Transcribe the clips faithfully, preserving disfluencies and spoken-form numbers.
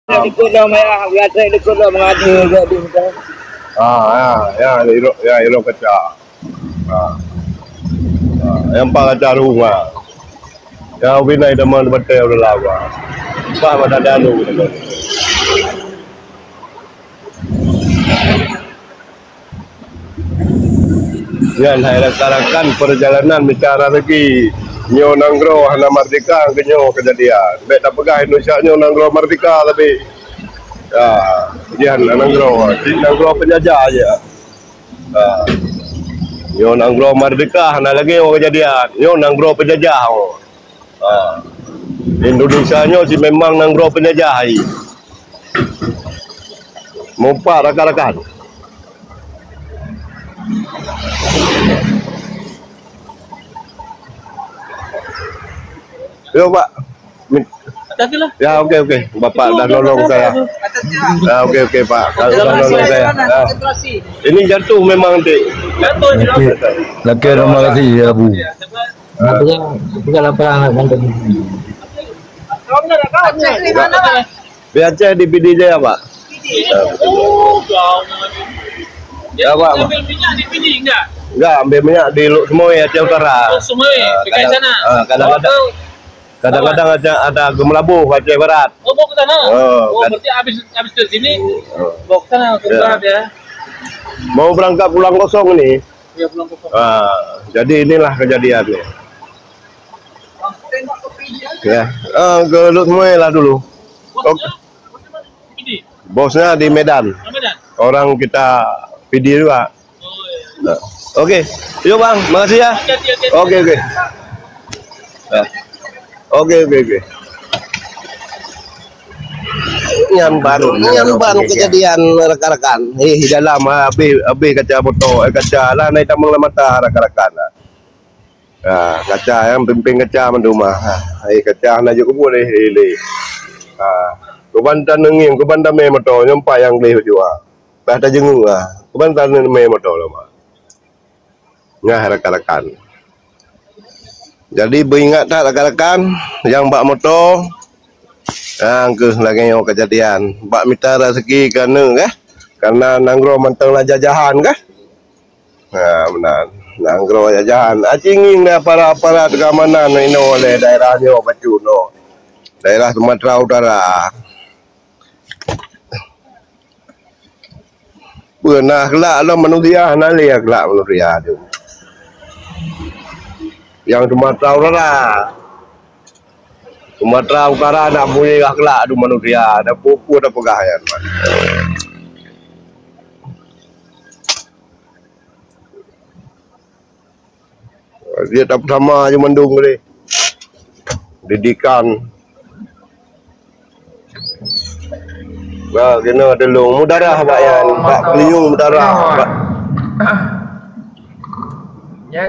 Likot lom ya, gatrek likot lom mengadu gak di muka. Ah, ya, ya, irok, ya, irok kaca. Ah. Ah, yang pak kaca rumah. Ya, ubinai teman betel udah lama. Pak pada dalu teman. Nyan hai rakan-rakan, perjalanan mita raseuki. Nyoe nanggroe hana merdeka, keu nyoe keujadian. Bèk tapeugah Indonesia nyoe nanggroe merdeka, tapi, ya, jihan nanggroe, cit nanggroe peunjajah je. Ha. Nyoe nanggroe merdeka hana lagèe nyoe keujadian. Nyoe nanggroe peunjajah. Ha. Indonesia nyoe cit memang nanggroe peunjajah hai. Meupat rakan-rakan. Yo, Pak. Min- Atas tu lah. Ya, okey, okey. Bapak dah nolong saya. Ya, okey, okey, Pak. Kalau dah nolong saya. Ya. Ini jatuh memang, Dek. Jatuh. Okey. Okey, terima kasih, ya, Bu. Nak pegang, nak pegang laporan nak bantu. Di Aceh di Pidie Jaya, Pak. Oh, jauh. Ya, Pak. Ambil minyak di Pidie enggak? Enggak, ambil minyak di Lhokseumawe, Aceh Utara. Lhokseumawe, ah, pegang sana. Ah, kadang-kadang, oh, kadang-kadang ada, ada geumelabuh Aceh Barat. Oh, bawa ke sana? Oh, oh, kan. Berarti habis, habis dari sini, oh, bawa ke sana, ke Barat ya. Mau berangkat pulang kosong ini. Ya, pulang kosong. Ah, jadi inilah kejadiannya. Ya, ah, ke Lhokseumawe lah dulu. Oke. Bosnya di Medan. Orang kita Pidie juga. Nah. Oke. Yuk, Bang, makasih ya. Oke, oke. Nah. Oke, oke, oke. Nyan baru, nyan baru kejadian, rakan-rakan. Eh, dalam, ah, habis, habis kaca motor, eh, kaca lah naik tambang lam mata, rakan-rakan. Ah, kaca nyang pimpin kaca mandum ah. Ah, eh, kaca hana jeuet keubuet lé, lé, lé. Ah, kuban taneueng, kuban tamé moto nyoe pat nyang gleh jua. Bah tajeungeuk ah. Kuban tamé moto lom ah. Nah, rakan-rakan. Jadi beuingat that rakan-rakan nyang bak moto, nyang keuh lagèe nyoe keujadian. Bak mita raseuki keu aneuk kah? Karena nanggroe mantong na jajahan kah? Ha, meunan. Nanggroe jajahan. Aci ngieng lé aparat-aparat keamanan inoe lé daerah nyoe bacut nyoe. Daerah Sumatera Utara. Peue na akhlak lom manusia, hana lé akhlak manusia tu. Nyang Sumatera Utara. Sumatera Utara na punya akhlak tu manusia. Ada peue-peue tapeugah nyan. Dia tak sama je mandum boleh. Didikan. Bah, kena telung. Mudarah bak yan. Bak peliung mudarah. Bak Nyan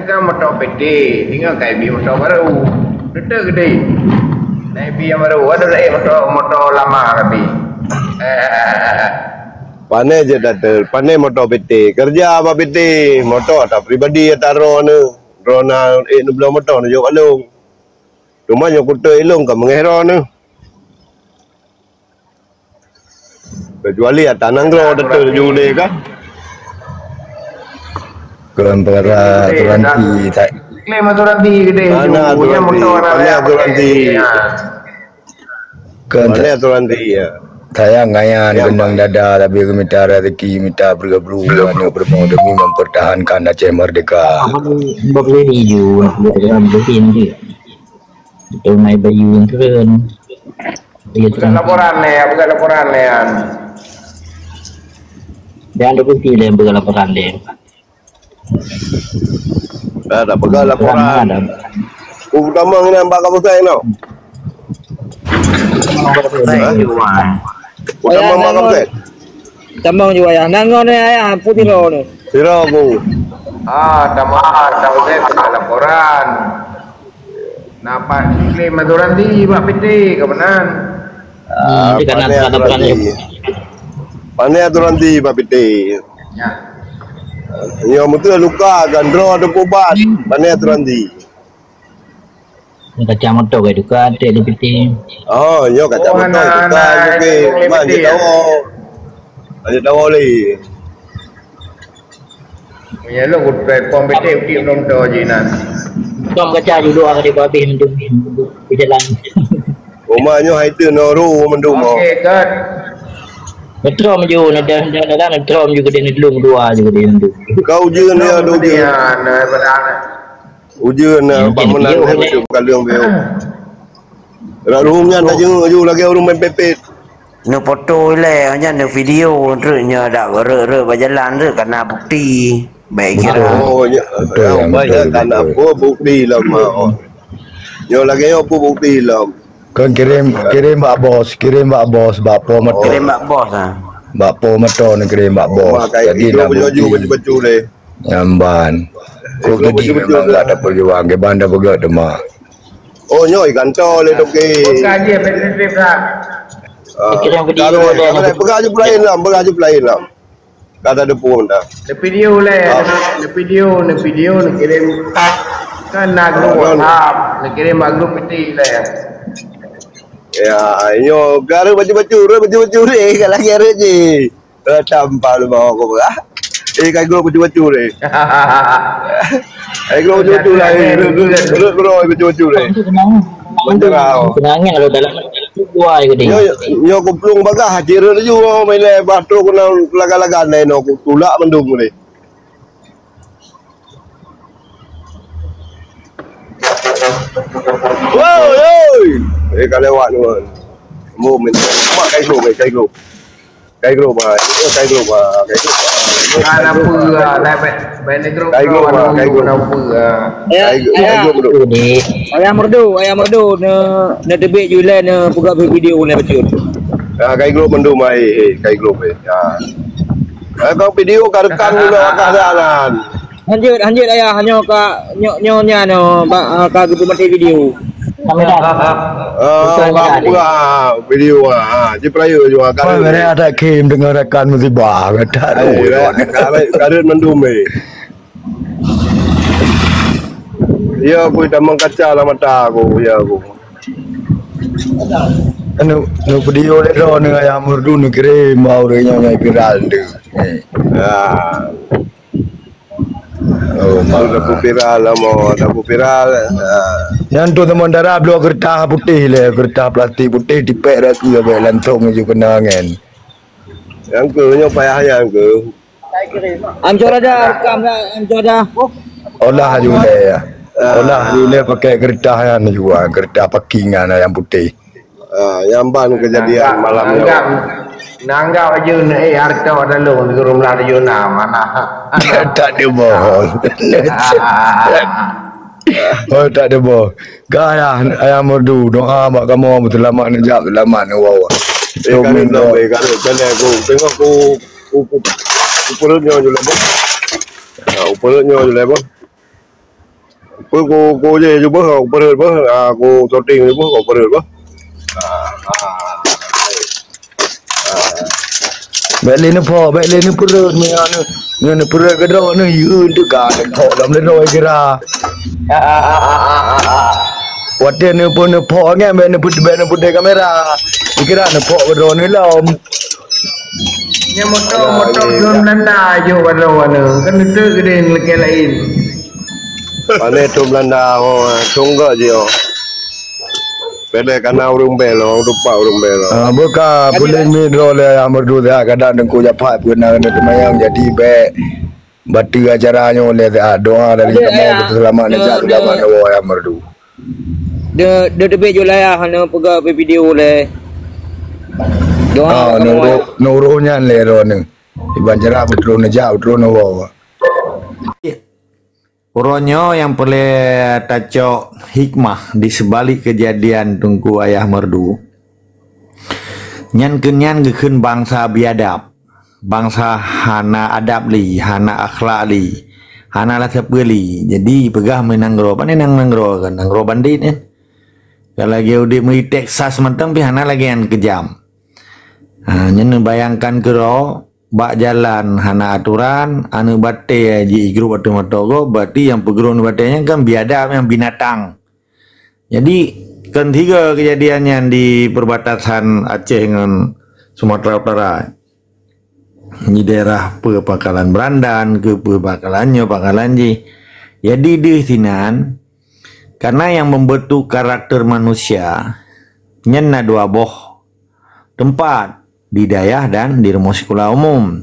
kan moto P T, tinggal ka ibi moto baru. Betul ke deh? Nak ibi yang baru. Ada lagi moto, moto lama tapi. Pane je datul, pane moto P T. Kerja apa P T? Moto atau pribadi atau roh ni? Roh na, eh, ni belum moto ni jauh alung. Cuma yang kutu ilung ka mengeh roh ni. Kecuali ata nanggroe teuteup judé kan. Keulang peukara aturan ti, tak. Klaim aturan ti geude. Mana aturan ti? Mana aturan ti? Keu Mana aturan ti, ya? Sayang ngaya Ya, keunong Pak. Dada, tapi geumita rezeki, mita beureuguh-beureuguh aneuk peurumoh demi mempertahankan Aceh merdeka. Apa ni? Bak lé ni ju, nak buat dalam butin dia. Betul mai bayu yang keren. Iya, bukan laporan ni, bukan laporan ni, Yan. Jangan ada kunci dia, bukan laporan dia. Dah, dah pegang laporan. Laporan ada. Utama kena bak kapusai tau. Utama bak kapusai. Tamong juga ya. Nangon ni ayah, ampun tiro ni. Tiro aku. Ah, tamong, tamong saya pegang laporan. Napa klaim aturan di bak P T ke benar? Ah, dia kena aturan di. Pane aturan di bak P T. Ya. Nyoe meuteue luka gandro ada ubat. Pane aturan di. Kaca moto ka tuka, tek di piti. Oh, nyoe kaca moto tuka, oke. Man, dia tahu. Dia tahu leh. Meunyoe lôn kutelepon B T uti belum tu ji nan. Tom kaca ju dua kali habéh mandum di jalan. Rumah nyoe hai tu no ru mandum mo. Oke, cut. Metrom ju, nada, nada, nada, metrom ju gede, nedlung dua ju gede mandum. Kau ujeuen ya, dua ujeuen. Ya, nah, padahal. Ujeuen na, ya, bangunan dia, dia betul kalung dia. Rak ruhum nyan tajenguk ju lagèe ureueng main pepet. Neufoto ilèe, nyan neuvideo, treuk nyoe dak rot-rot bak jalan treuk kana bukti. Bèk kira. Oh, nya, betul, ya, yang baik betul, ya, kana betul. Apa bukti lom, oh. Nyoe lagèe nyoe apa bukti lom. Kon kirim, kirim bak bos, kirim bak bos, bak po moto. Kirim bak bos, ah. Bak po moto neukirim bak bos. Jadi na bukti. Baju-baju deh. Nyamban. Kok jadi memang gak ada perjuangan, ke banda peugah teuma. Oh, nyoe ikan to le toke. Bukan je, petrif dah. Ah, kirim video kalau dia, peugah je pelain lah, peugah je pelain lah. Kata depan dah. Di video le, ah. Di video, di video, di kirim. Kan na grup WhatsApp, di kirim bak grup piti le. Ya, nyoe gara baju-baju, baju-baju deh, kalau gara je. Eh, tampal bawa kau berah. Eh, kai gro baju-baju deh. Kai gro baju-baju lah, eh. Gro, gro, gro, baju-baju deh. Menjerau. Kenangan kalau dalam dua je deh. Nyo, nyo kuplung bagah, haji laju, oh, main le, bah, tu kena laga-laga, nai, no, kutulak mandum deh. Woi, woi. Eh, ka lewat ni, man. Mu minta. Mak kai gro, kai gro. Kai gro, bah. Eh, kai gro, bah. Kai gro. Kai gro, bah. Kai gro, bah. Kai gro. Kai gro, bah. Kai gro. Ayah, ayah. Kai gro, bah. Ayah Merdu, Ayah Merdu, ne, ne tebik ju ilèe, ne peugah video ne bacut. Ah, kai gro mandum ai, eh, kai gro, eh. Ya. Eh, kau video ka rekam dulu, ka jalan. Hanjeuet, hanjeuet, Ayah, nyoe ka, nyoe, nyoe nyan, nyoe, ba, ah, ka geupeumaté video. Kamera. Ah, buka video, ah, ah, di player juga, ah, kamera ada kim dengan rakan musibah, kata. Ayo, ya, ka, ka, ka mandum, eh. Ya, aku hitam mengkaca lah mata aku, ya aku. Anu, nu video le droe ni Ayah Merdu neukirim bak ureueng nyang viral tu. Ya. Oh, ma. Dah viral lah, mo. Dah viral. Ha. Nyan tu teuma dara bloe keureutah putéh le, keureutah plastik putéh tipék raku ya, bèk langsong ju keunangan. Nyang keu nyoe payah nyang keu. Ancor aja, rekam dah, ancor aja. Olah ju le ya. Ah. Olah ju le pakai keureutah nyan ju, keureutah pakingan nyang putéh. Ah, nyang ban kejadian malam nyoe. Nanggap, nanggap aja, eh, harta dalam di rumah aja na mana. Tak ada bohong. Oh, tak ada bohong. Ka Ayah, Ayah Merdu, doa bak kamoe beuselamat neujak, selamat neuwoe. Eh, kami tak boleh, kami tak boleh, aku tengok aku, aku, aku, aku perut nyoe je lah, bang. Ah, aku perut nyoe je lah, bang. Peue ku, ku je, je beuh, ku peureuet beuh, ah, ku syuting je beuh, ku peureuet beuh. Ah, ah, ah. Bèk lé neuphok, bèk lé neupeureuet, meunyoe neu-, neu-, neupeureuet keudroe neu, yue teuka neuphok lom lé droe kira. Watèe neupeu-, neuphok nyan, bèk neupeu-, bèk neupeudeh kamera. Dikira neuphok keudroe neu lom. Nyan moto, moto Belanda jok bak droe neu. Kan neuteuk geudeh lakèe laén. Pane thon Belanda, ho, thon gèt jih, ho. Padahai kana ureueng bèe lom, ureueng tupak ureueng bèe lom. Ah, buka, puléh miet droe lé Ayah Merdu, kadang Teungku Japat peukeunang keuneuk teumayang, jadi bèk bateue acara nyoe lé, ah, doa dari kamoe, selamat neujak, selamat neuwoe Ayah Merdu. De, de teubiet ju lé Ayah, hana peugah video lé. Doa, ah, kamoe. Nurut, nurut nyan lé droeneuh. Iban acara beutôi neujak, beutôi neuwoe. Uroe nyoe nyang peureulèe tacok hikmah di seubalik keujadian Teungku Ayah Merdu. Nyan keuh nyan geukheun bansa biadab, bansa hana adab lé, hana akhlak lé, hana rasa peue lé. Jadi peugah meunan nanggroe, pane nanggroe kan, nanggroe bandét nyan. Ka lagèe udép meuiték sas mantong pih hana lagèe nyan keujam. Ha, nyan neubayangkan keudroe, bak jalan hana atoran, aneuk batèe ji igrup ateueh moto gob, berarti nyang peugrup aneuk batèe nyan kan biadab, nyang binatang. Jadi, kan tiga kejadian nyan di perbatasan Aceh ngon Sumatera Utara. Di daerah peue Pangkalan Berandan ke, peue Pangkalan nyoe, Pangkalan jih. Jadi, deuh sinan, karena yang membentuk karakter manusia, nyan na dua boh teumpat, di dayah dan di rumoh sikula umum.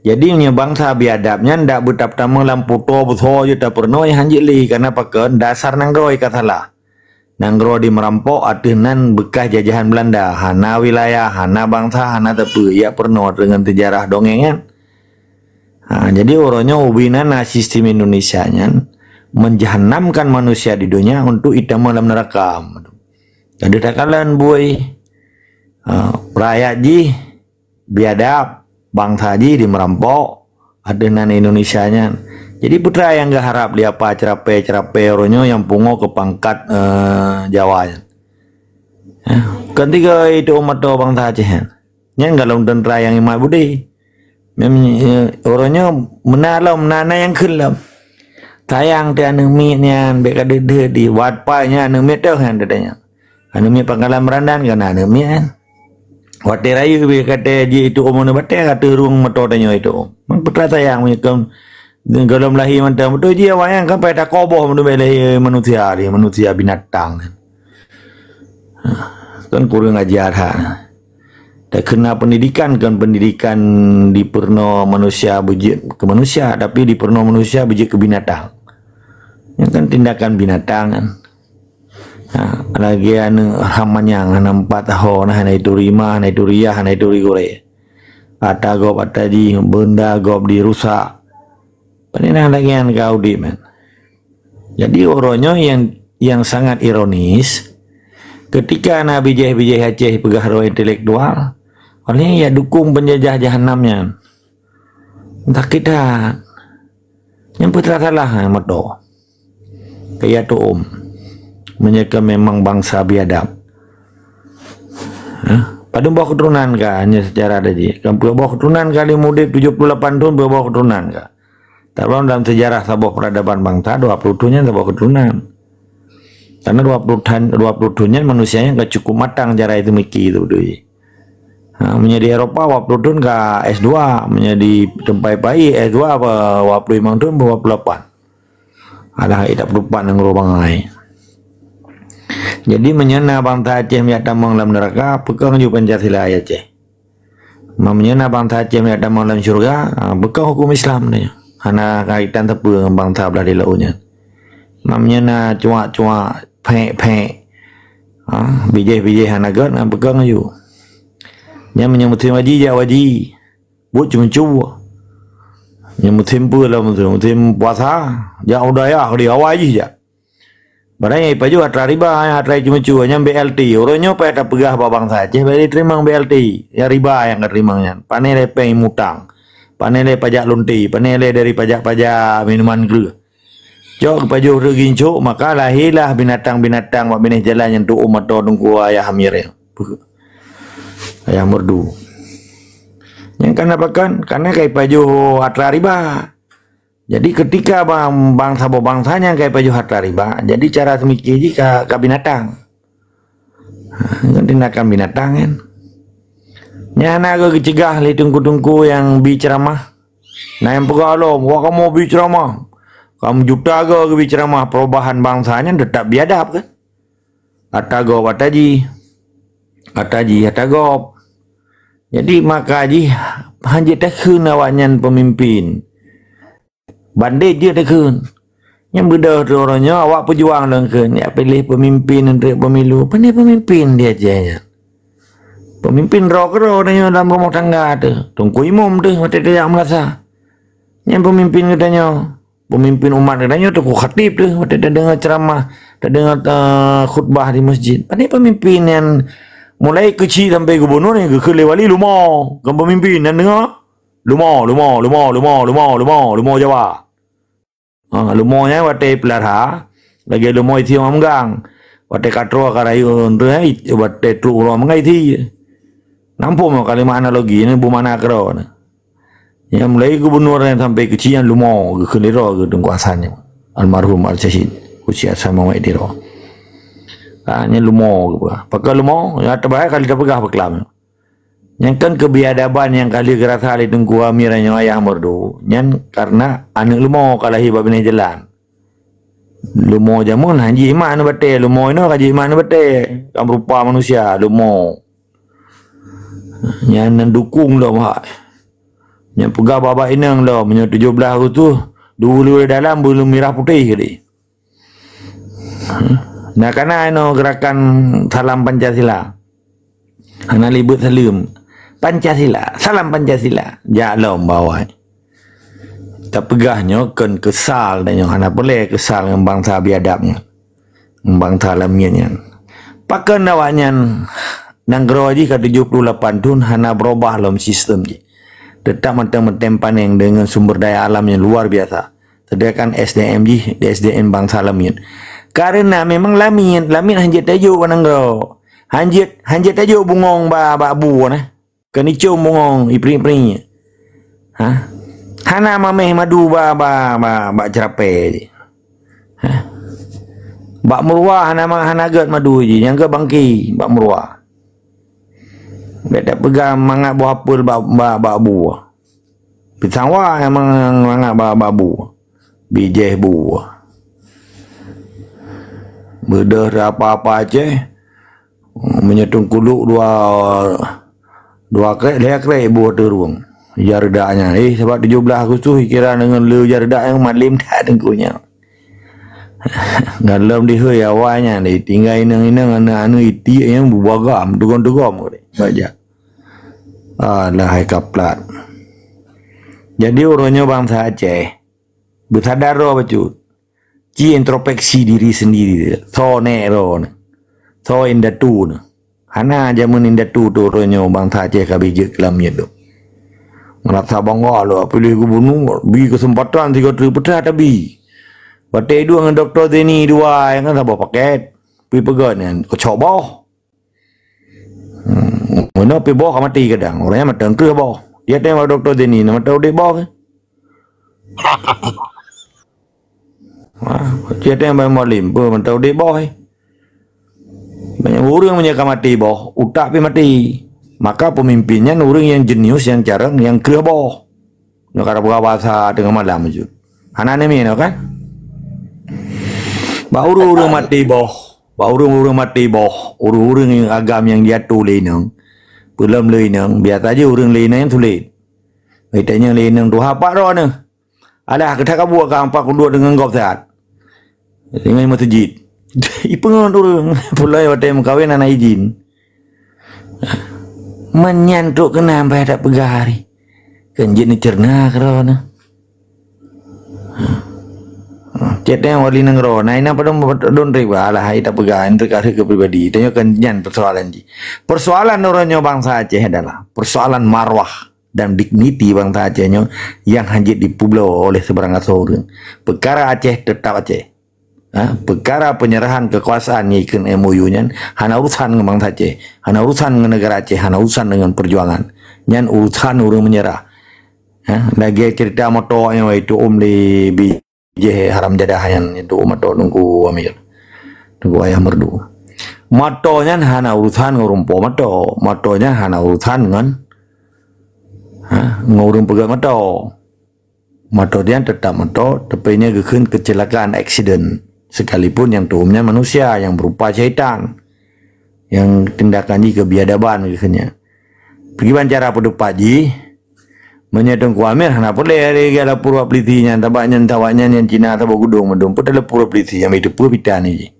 Jadi, meunyoe bansa biadab nyan dak beutap tamong lam puto beuso je tapeurunoe, han jeuet lé, karena pakon, dasar nanggroe ka salah. Nanggroe di meurampok ateueh nan bekas jajahan Belanda, hana wilayah, hana bansa, hana teupeu, jak peurunoe deungon seujarah dongeng nyan. Ha, jadi uroe nyoe ubena na sistem Indonesia nyan menjahanamkan manusia di dunia untuk itamong lam neraka. Jadi takalon bui, ha, rakyat jih biadab, bansa jih di meurampok, ateueh nan Indonesia nyan. Jadi peue teuma nyang geuharap lé apa ceurapée-ceurapée uroe nyoe nyang pungo keu pangkat, eh, Jawa nyan? Eh, kan tiga itu umat bansa Aceh nyan. Nyan golom teuntera nyang imat budi. Mem-, eh, uroe nyoe meunan lom, na, na nyang kheun lom. Sayang teuh aneuk miet nyan, bék ka deuh-deuh di wat pai nyan aneuk miet teuh nyan teuh nyan. Aneuk miet Pangkalan Berandan kan aneuk miet nyan. Watée rayeuk bék ka teuh jih itu umu batée ka teuh rueng moto tanyoe itu. Peue teuma sayang meunyoe kon golom lahé mantong. Beutôi jih awak nyan kan payah takoboh meunyoe bék lahé manusia, lahé manusia binatang. Kan kureueng ajar ha. Takheun na pendidikan, kon pendidikan dipeurunoe manusia beujeuet keu manusia, tapi dipeurunoe manusia beujeuet keu binatang. Nyan kan tindakan binatang kan. Ha, lagée aneuk ham manyang, hana meupat ho, hana ituri ma, hana ituri yah, hana ituri gurée. Ata gob ata jih, beunda gob dirusak. Pane na lagée nyan ka udeb nyan. Jadi uroe nyoe nyang, nyang sangat ironis, ketika na bijéh-bijéh Aceh peugah droe intelektual, oleh ya dukung penjajah jahanam nyan. Sakét that. Nyang peue teuma salah, ha, meudo. Kaya tuom. Meunyoe ka memang bansa biadab. Ha? Padum boh keuturonan ka hanya secara ada jih. Kan peuet boh keuturonan ka lé udeb tujoh puluh lapan thon, peuet boh keuturonan ka. Tapi dalam sejarah saboh peradaban bansa, dua puluh thon nyan saboh keuturonan. Karena dua puluh thon, dua puluh thon nyan manusia nyan ka cukup matang cara itu mikir tu beutôi. Ha, meunyoe di Eropa, dua puluh thon ka S dua, meunyoe di teumpat pai S dua apa, dua puluh lima thon, dua puluh lapan. Alah, tak peutupat nanggroe bangai. Jadi, meunyoe na bansa Aceh meujak tamong lam neuraka, peukong ju Pancasila Aceh. Ma meunyoe na bansa Aceh meujak tamong lam syeuruga, ha, peukong huköm Islam nyoe. Hana kaitan sapeue ngon bansa blah di laôt nyan. Ma meunyoe na cuak-cuak, phek-phek, ha, bijéh-bijéh hana gét, ha, peukong ju. Nyan meunyoe musém haji, jak haji. Buet ceumeucue. Nyang musém peue lom tu? Musém puasa. Jak u dayah di awai jih jak. Barang nyang ipajoh atra riba, nyang atra ceumeucue, nyang B L T. Uroe nyoe payah tapeugah bak bansa Aceh, bèk jiteurimong B L T. Nyang riba nyang kateurimong nyan. Pane lé péng mutang. Pane lé pajak lonte. Pane lé dari pajak-pajak minuman kreueh. Cok geupajoh reugi cok, maka lahirlah binatang-binatang bak binéh jalan nyang tuom atau teungku ayah mireng. Ayah merdu. Nyang kana pakon, kana ka ipajoh atra riba. Jadi ketika bang, bangsa bangsa nyang ka ipajoh atra riba, jadi cara seumiké jih ka, ka binatang. Ha, ngon tindakan binatang kan. Nyan hana geucegah lé teungku-teungku nyang bi ceuramah. Na nyang peugah lom, "Wah kamoe bi ceuramah." Kamoe juta goe geubi ceuramah perubahan bangsa nyan teutap biadab kan. Ata gob ata jih. Ata jih ata gob. Jadi maka jih hanjeuet takheun awaknyan peumimpin. Bandét jeuet takheun. Nyang beudôh droe nyoe awak peujuang lôn kheun, jak piléh peumimpin untuk pemilu. Pane peumimpin di Aceh nyan? Peumimpin droe keudroe tanyoe dalam rumoh tangga teuh. Teungku imum teuh watèe tajak meulasa. Nyan peumimpin geutanyoe. Peumimpin umat geutanyoe teungku khatib teuh watèe tadeungoe ceuramah, tadeungoe, eh, khutbah di masjid. Pane peumimpin nyan mulai keuchik sampai gubunur nyang geukheun lé wali lumo. Kon peumimpin nyan deungoe. Lumo, lumo, lumo, lumo, lumo, lumo, lumo Jawa. Ha, lumo nyan watèe peulara, lagèe lumo isi ureueng megang. Watèe ka troh ka rayeuk ureueng, watèe trok ureueng meungai isi. Nampung nyoe kalimat analogi nyoe beumakna keudroe nyoe. Nyang mulai gubunur nyan sampai keuchik nyan lumo geukheun lé droe geuh Teungku Hasan nyoe. Almarhum Al-Syahid Keuchik Hasan Muhammad Tiro. Ha, nyan leumo geupeugah. Pakon leumo? Ya, teubahae kali tapeugah beuklam. Nyan kan keubiadaban nyang ka lheueh geurasa lé Teungku Amir nyoe Ayah Merdu. Nyan karena aneuk leumo ka lahé bak binéh jalan. Leumo jameun han jimat aneuk batée, leumo inoe ka jimat aneuk batée. Ka meurupa manusia, leumo. Nyan neudukong lom hak. Nyan peugah bak-bak inong lom, meunyoe tujoh blaih Agustus, dua dalam beuleum mirah putéh keudeh. Nah, kana inoe gerakan salam Pancasila. Hana libet saleuem. Pancasila, salam Pancasila. Jak lom bak awai. Tapeugah nyoe kon keusal, dan nyoe hana peureulée keusal ngon bansa biadab nyan. Ngon bansa lamiet nyan. Pakon awaknyan nanggroe jih ka tujoh puluh lapan thon hana beurubah lom sistem jih. Teutap mantong meutem paneng deungon sumber daya alam nyang luar biasa. Sedangkan S D M jih, S D M bansa lamiet. Karena memang lamiet, lamiet hanjeuet tajok bak nanggroe. Hanjeuet, hanjeuet tajok bungong bak, bak bu nah. Keunicom bungong ipring-pring. Ha? Hana mameh madu bak, bak, bak, bak ceurapée jih. Ha? Bak meuruwa hana ma-, hana gét madu jih, nyang gét bangki bak meuruwa. Bék tapeugah mangat boh apel bak, bak, bak bu. Pisang wa nyang mangat bak, bak bu. Bijéh bu. Beudôh apa-apa Aceh. Meunyoe teungkulok dua, dua krek, lhée krek bu teurueng. Ija reudak nyan. Eh, sabab tujoh blaih Agustus kira deungon le ija reudak nyang malem that teungku nyan. Ngon lom dihôi awai nyan, ditinggai inong-inong aneuk-aneuk itiek nyang beubagam, tugom-tugom. Baca. Alah, hai kaplat. Jadi, uroe nyoe bansa Aceh, beusadar droe bacut. Ci introspeksi diri sendiri. Soe nek droe nyoe? Soe indatu nyoe? Hana jameun indatu tu uroe nyoe bansa Aceh ka bijék keu lamiet tu. Merasa bangga lom piléh gubunur, bi keuseumpatan sigoe teuk peutrah tabi. Batée duek ngon Dokto Zeni dua nyang kan saboh paket. Pi peugah nyan keucok boh. Hmm, meunoe pi boh ka maté kadang. Ureuëng nyan mantong kreueh boh. Dia teuh bak Dokto Zeni na mantong udeb boh. Wah, dia teuh bak Mualem pun mantong udeb boh. Banyak ureuëng meunyoe ka maté boh, utak pi maté. Maka pemimpin nyan ureuëng nyang jenius, nyang carông, nyang kreueh boh. Nyoe ka peugah basa teungoh malam jeuet. Hana neumie nyoe kan? Bak ureuëng-ureuëng maté boh, bak ureuëng-ureuëng maté boh, ureuëng-ureuëng nyang agam nyang jiatoe lé inong, peulom lé inong, biasa jih ureuëng lé inong nyang sulet. Itanyong lé inong tuha pat droeneuh. Alah, keutak kabuet ka ampat kuduek deungon gob that. Deungon meuseujid. Ipeungon ureuëng. Pulai watée meukawen hana izin. Meunyan trok keunan bah that peugah hari. Kan jeuet neuceurna keudroe na. Cit nyang wali nanggroe, na ina padum padum riba lah hai tapeugah, nyan teuka keu pribadi. Tanyoe kan nyan persoalan jih. Persoalan uroe nyoe bansa Aceh adalah persoalan marwah dan digniti bansa Aceh nyoe nyang hanjeuet dipeubloe oleh sibarang asoe ureuëng. Peukara Aceh teutap Aceh. Ha, peukara penyerahan kekuasaan nyang ikheun M O U nyan hana urusan ngon bansa Aceh, hana urusan ngon negara Aceh, hana urusan deungon perjuangan. Nyan urusan ureuëng meunyeurah. Ha, lagée cerita moto nyang itu um di bijéh haram jadah nyan itu moto Teungku Amir. Teungku Ayah Merdu. Moto nyan hana urusan ngon ureuëng po moto. Moto nyan hana urusan ngon, ha, ngon ureuëng peugét moto. Moto nyan teutap moto, tapi nyan geukheun kecelakaan, aksiden. Sekalipun nyang tuom nyan manusia nyang berupa syaitan. Nyang tindakan jih keubiadaban geukheun nyan. Kiban cara peuteupat jih, meunyoe Teungku Amir hana peureulée lagée lapor bak peulisi nyan, sabab nyan, sabab nyan nyang Cina saboh gudong mandum, peue talapor bak peulisi nyang meuteupeu pita ni jih.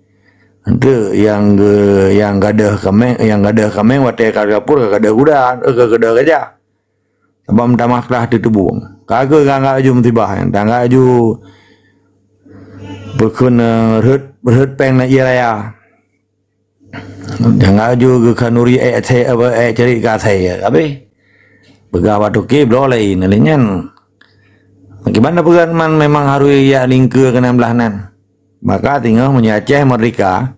Enteuk nyang ge-, nyang gadôh kaméng, nyang gadôh kaméng watée ka lapor ka gadôh guda, eh, ka gadôh gajah. Sabab meutamah klah teuteubueng. Ka geuh anggab laju musibah nyan, anggab laju peukheun, eh, rhot, rhot péng na ié raya. Anggab laju geukhanuri ék asèe, apa, ék cerit keu asèe. Habéh. Peugah bak toke bloe laén lé nyan. Kiban na peugah man memang harus jak lingkeue keunan blaih nan. Maka singoh meunyoe Aceh merdeka,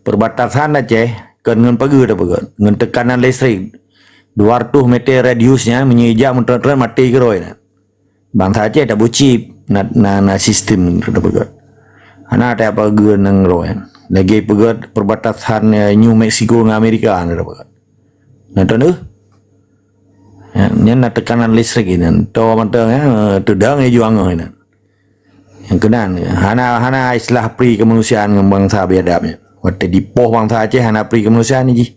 perbatasan Aceh kon ngon pageue tapeugah, ngon tekanan listrik dua ratus meter radiusnya, meunyoe ijak meutrot-trot maté keudroe na. Bansa Aceh taboh chip, na, na, na sistem tapeugah. Hana tapeugah nanggroe nyan. Lagèe peugöt perbatasan, eh, New Mexico ngon Amerika na peugöt. Na tahu? Ya, nyan na tekanan listrik inan. To mantong, ya, teudong ya juang inan. Nyang keunan, hana, hana istilah pri kemanusiaan ngon bansa biadab nyan. Watèe dipoh bansa Aceh hana pri kemanusiaan jih.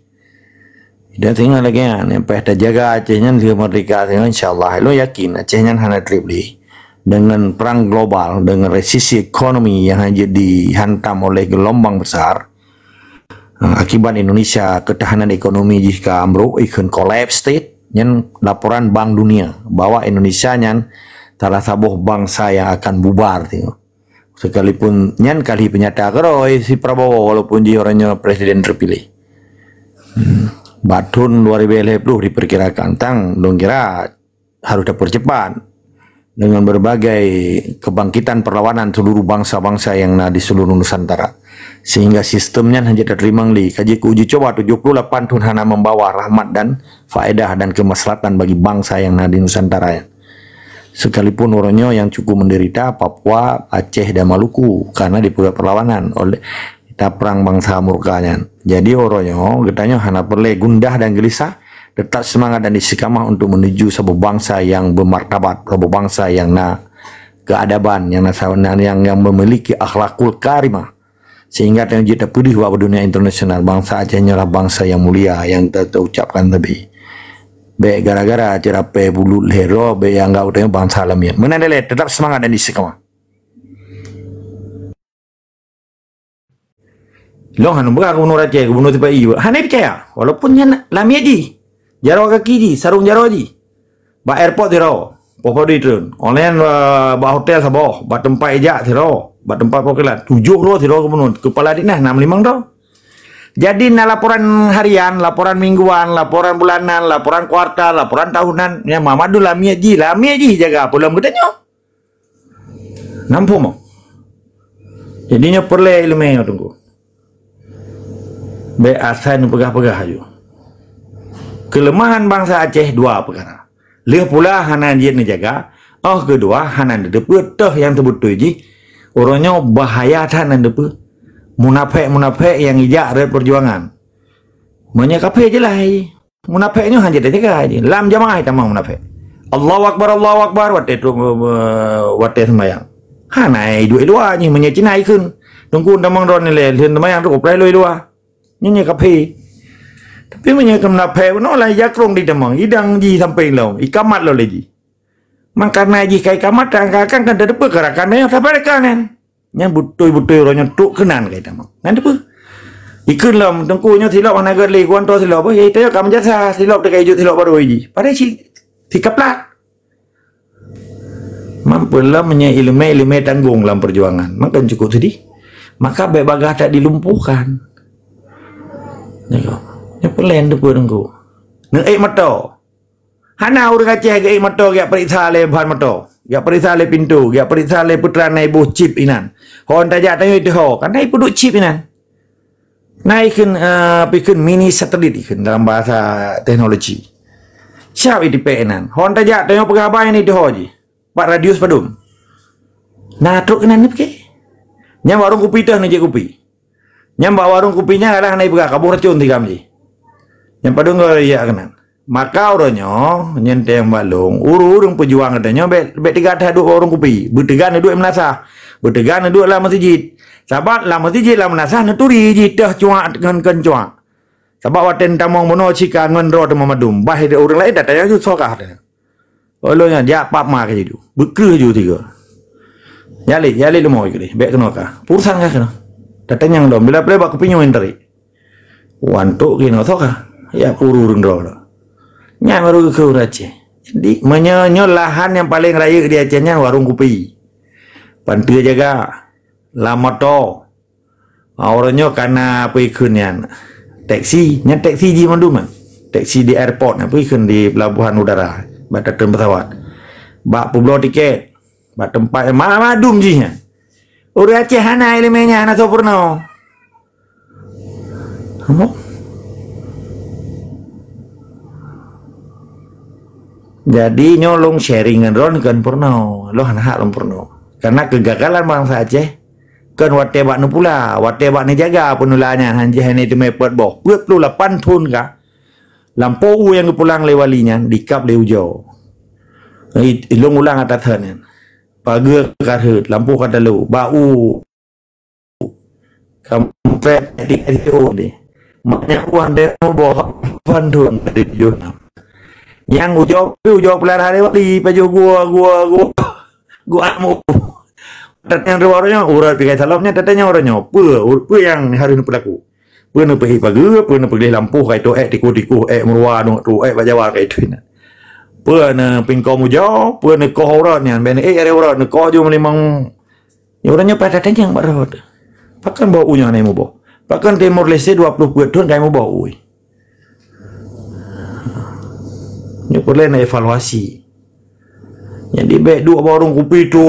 Dan sehingga lagèe nyan, nyang payah tajaga Aceh nyan lheueh merdeka, sehingga insya Allah, lôn yakin Aceh nyan hana trép lé. Dengan perang global, dengan resesi ekonomi yang hanya dihantam oleh gelombang besar, ha, akibat Indonesia ketahanan ekonomi jih ka ambruk, ikheun collapse state, nyan laporan Bank Dunia bahwa Indonesia nyan salah saboh bangsa yang akan bubar, tengok. Sekalipun nyan ka lheueh peunyata keudroe si Prabowo, walaupun jih uroe nyoe presiden terpilih. Hmm. Bak thon dua ribu lhèe plôh diperkirakan, tang lôn kira harus dipercepat dengan berbagai kebangkitan perlawanan seluruh bangsa-bangsa yang na di seluruh Nusantara. Sehingga sistem nyan hana jeuet tateurimong lé. Ka jeuet keu uji coba tujuh puluh lapan thon hana membawa rahmat dan faedah dan kemaslahatan bagi bangsa yang na di Nusantara nyan. Sekalipun uroe nyoe yang cukup menderita Papua, Aceh dan Maluku karena dipeugöt perlawanan oleh taprang bansa murka nyan. Jadi uroe nyoe geutanyoe hana peureulèe gundah dan geulisah, tetap semangat dan istiqamah untuk menuju saboh bangsa yang bermartabat, saboh bangsa yang na keadaban, yang na sa-, yang, yang memiliki akhlakul karimah. Sehingga tanyoe jeuet tapeudeuh bak dunia internasional, bangsa Aceh nyoe lah bangsa yang mulia, yang ta-, taucapkan tadi. Bèk gara-gara ceurapèh bulut lhèe droe, bèk anggap tanyoe bangsa lamiet. Meunan dilèe, tetap semangat dan istiqamah. Lôn hana peugah gubernur Aceh, gubernur sipa-i, hana peucaya. Walaupun nyan lamiet jih. Jaroe gaki jih, sarong jaroe jih. Bak airport sidroe, poh padum treun. Online, eh, bak hotel saboh, bak teumpat ijak sidroe, bak teumpat parkiran. Tujoh droe sidroe gubernur, kepala dinas na limong droe. Jadi na laporan harian, laporan mingguan, laporan bulanan, laporan kuartal, laporan tahunan. Nyan Muhammad Dul lamiet jih, lamiet jih jaga peulom geutanyoe. Nampak moh? Jadi nyoe peureulèe ileumèe nyoe Teungku. Bèk asai neupeugah-peugah aju. Keuleumahan bansa Aceh dua peukara. Lheueh pula hana jeuet neujaga, óh keudua hana neuteupeue toh nyang teubeutôi jih. Uroe nyoe bahaya that na neuteupeue. Munafék-munafék nyang ijak rot peujuangan. Meunyoe kafé jeulaih. Munafék nyoe hana jeuet tajaga jih. Lam jamaah tamong munafék. Allahu Akbar, Allahu Akbar, watèe trok, eh, watèe seumayang. Hana iduek i luwa jih, meunyoe Cina ikheun. Teungku tamong droeneuh lé, lheueh seumayang trok, peulai lôn i luwa. Nyan nyoe kafé. Tapi meunyoe keu munafék, bunoe lah ija krông di tamong, idang jih sampoe lom, ikamat lom lé jih. Mangkana jih ka ikamat, kan, kan, kan, kan teupeue keu rakan nyoe, sapai rakan nyan. Nyan beutôi-beutôi uroe nyoe trok keunan ka itamong. Nyan teupeue? Ikheun lom, teungku nyoe silop hana gèt lé, kuanto silop, eh, tanyoe ka meujasa, silop teuka ijok silop barô jih. Padahai si, si kaplat. Mampu lom meunyoe ileumèe-ileumèe tanggong lam peujuangan. Maka cukôp seudih. Maka bèk bagaih that dilumpuhkan. Nyoe, nyoe peulén teupeue teungku. Neuék moto. Hana ureueng Aceh geuék moto, geujak peuriksa lé ban moto, geujak peuriksa lé pintoe, geujak peuriksa lé peutran na iboh chip inan. Hon tajak tanyoe iteuho, karena ipeuduek chip inan. Na ikheun, eh, pikheun mini satelit ikheun dalam bahasa teknologi. Siap itipèk inan. Hon tajak tanyoe peugah haba nyan iteuho jih. Bak radius padum. Na trok keunan neupike. Nyang warong kupi teuh neujép kupi. Nyang bak warong kupi nyan kadang hana ipeugah, ka boh racun tikam jih. Nyang padum goe ijak keunan. Maka uroe nyoe, nyan teuh nyang bak lôn, ureueng-ureueng peujuang geutanyoe bèk, bèk teuga that duek warong kupi. Beuteuga neuduek meunasah. Beuteuga neuduek lam meuseujid. Sabab lam meuseujid, lam meunasah neuturi jih teuh cuak ngon kon cuak. Sabab watèe neutamong bunoe cit ka ngon droe teuma mandum. Bah ureueng laén that tanyoe ju soe kah. Oh, lôn nyan jak pap ma keu jidu. Beukreueh ju tiga. Jak lé, jak lé leumo keudeh, bèk keunoe ka. Peurusan ka keunoe. Tatanyong lom, bila plè bak kupinyueng tarék. Wan trok keunoe soe ka. Ya puru ureueng droe lom. Nyan baru geukheun ureueng Aceh. Jadi, meunyoe nyoe lahan nyang paleng rayeuk di Aceh nyan warong kupi. Panteue jaga. Lam moto. Ah, uroe nyoe kana peue ikheun nyan. Teksi, nyan teksi jih mandum kan. Teksi di airport nyan, peue ikheun di pelabuhan udara, bak tateueng pesawat. Bak peubloe tiket, bak teumpat ma-, mandum jih nyan. Ureueng Aceh hana ileumèe nyan, hana soe peurunoe. Nampak? Jadi nyoe lôn sharing ngon droeneuh kon peurunoe. Lôn hana hak lôn peurunoe. Karena kegagalan bansa Aceh Kon watée bak neupula, watée bak neujaga peunula nyan, han jih hana teumé peuet boh. Peuet ploh lapan thon ka. Lampôh u nyang geupulang lé wali nyan dikab lé ujoe. Ilôn ulang ata thon nyan. Pageue ka rhot, lampôh ka talo, bak u kampret di S D O deh. Maknya uang deh boh lapan thon tadi tujoh nam. Nyang ujoe, ujoe pelara lé wali, pajoh gua, gua, gua, gua amu. Tatanyong dua orang nyoe, urat pikai salom nyan, tatanyong orang nyoe, peue, peue nyang harus neupeulaku? Peue neupeuhi pageue, peue neupeugleh lampôh, kai tu ék tiku-tiku, ék meuruwa, dong tu ék bak Jawa, kai tu inan. Peue neupingkong ujoe, peue neukoh urat nyan, ben ék ari urat, neukoh ju meulimong. Nyoe urat nyoe pada tanyong bak rot. Pakon boh u nyoe hana muboh? Pakon Timor Leste dua ploh peuet thon kai muboh u? Nyoe peureulée na evaluasi. Jadi bék duek bak warong kupi tu,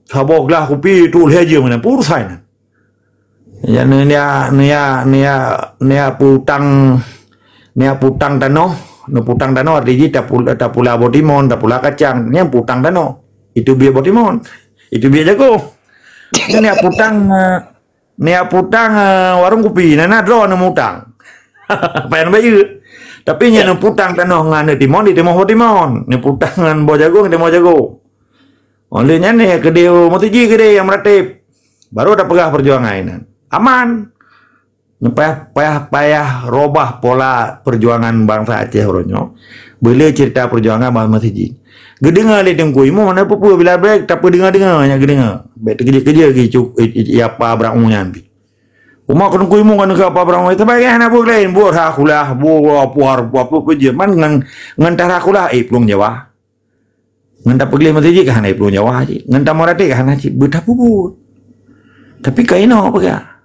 saboh glah kupi tu lhée jeuem meunan. Peue urusan nyan? Ya, neuya, neuya, neuya, neuya putang, neuya putang tanoh, neuputang tanoh arti jih tapul-, tapula boh timon, tapula kacang, nyan putang tanoh. Itu biet boh timon. Itu biet jagoe. Neuya putang, eh, neuya putang, eh, warong kupi, na na droe neumutang. Payan bayeue. Tapi nyan neuputang tanoh ngon aneuk timon, ditimoh boh timon. Neuputang ngon boh jagoe, ditimoh jagoe. Oleh nyan ni keudeh meuseujid keudeh nyang meuratéb. Baru tapeugah peujuangan inan. Aman. Payah, payah, payah robah pola peujuangan bansa Aceh uroe nyoe. Beuleu cerita peujuangan bansa Aceh. Geudeungoe lé Teungku Imum, hana peue-peue bila bék tapeudeungoe-deungoe nyang geudeungoe. Bék teukeujeuet-keujeuet geucok, i, i, i apa brang nyan pih. Umat Teungku Imum kan apa brang, sebagai hana buet lain, buet hak kulah, buet apa, apa, apa je. Man ngan, ngan tara kulah, eh, pulang Jawa. Ngon tapeugleh meuseujid ka hana iplueng Jawa cit. Ngon tameuratéb ka hana cit. Beutapubuet. Tapi ka inoe peugah.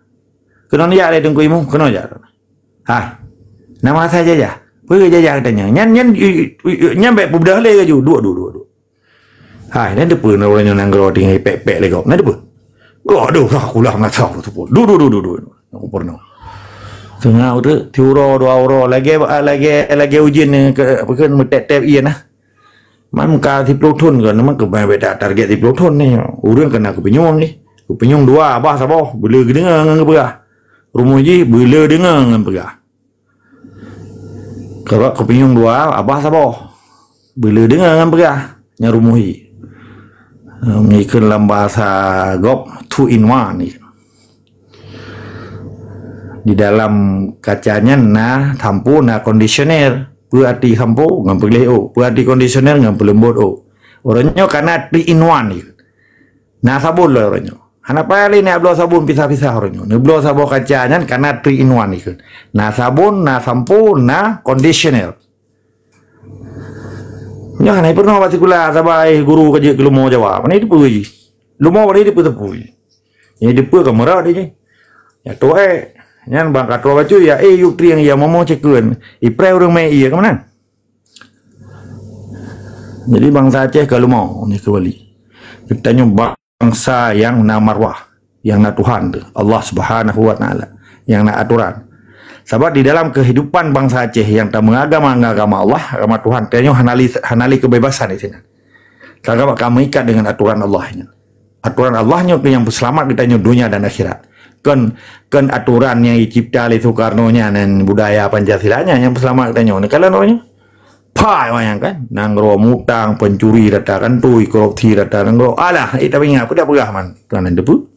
Keunoe jak lé Teungku Imum, keunoe jak. Hai. Nama rasa jajah. Peue jajah katanya. Nyan, nyan, nyan bék peubeudoh lé laju. Duek, duek, duek, duek. Hai, nyan teupeue ureuëng nyoe nanggroe tinggai pék-pék lé gob. Nyan teupeue? Gob, aduh, lah, kulah ngasah tu pun. Duek, duek, duek, duek, duek. Aku pernah. Tengah udah, tiuro, dua uro, lagi, lagi, lagi ujian ni ke, apa ke, meutép-tép iya nah. Man ka siploh thon kan, man keubai beda target siploh thon ni. Ureuëng kena kupinyueng ni. Kupinyueng dua, abah saboh, bela geudeungoe ngon geupeugah. Rumoh jih, bela deungoe ngon peugah. Karok kupinyueng dua, abah saboh. Bela deungoe ngon peugah. Nyang rumoh jih. Ngikut lam bahasa gob, two in one ni. Di dalam kaca nyan na sampo, na kondisioner. Peue arti sampo? Ngon peugleh ôk. Peue arti kondisioner? Ngon peuleumbot ôk. Uroe nyoe kana three in one. Na sabon lom uroe nyoe. Hana payah lé neubloe sabon pisah-pisah uroe nyoe. Neubloe saboh kaca nyan kana three in one ikheun. Na sabon, na sampo, na kondisioner. Nyoe hana peurunoe bak sikula sabai guru ka jeuet keu leumo Jawa. Pane teupeue jih? Leumo pane teupeue-teupeue jih? Nyang teupeue ka meurah jih. Ya tu'e. Nyan bang ka tu'e bacut ya, eh, yuk trieng ya momo cekeuen. Ipreh ureuëng mé iya ke mana? Jadi bansa Aceh ka leumo ni keuwali. Geutanyoe bangsa nyang na marwah, nyang na Tuhan tu, Allah Subhanahu wa Taala, nyang na aturan. Sabab di dalam kehidupan bansa Aceh nyang ta meuagama, agama Allah, agama Tuhan, tanyoe hana lé, hana lé kebebasan di sinan. Sabab ka meuikat dengan aturan Allah nyan. Aturan Allah nyoe keuh nyang peuseulamat geutanyoe donya dan akhirat. Kon, kon aturan nyang jicipta lé Soekarno nyan dan budaya Pancasila nyan nyang peuseulamat geutanyoe. Neukalon uroe nyoe. Pai wayang kan, nanggroe mutang, pencuri rata kantoi, korupsi rata nanggroe. Alah, eh, tapi ingat, peue dak peugah man, tuan dan teupeu.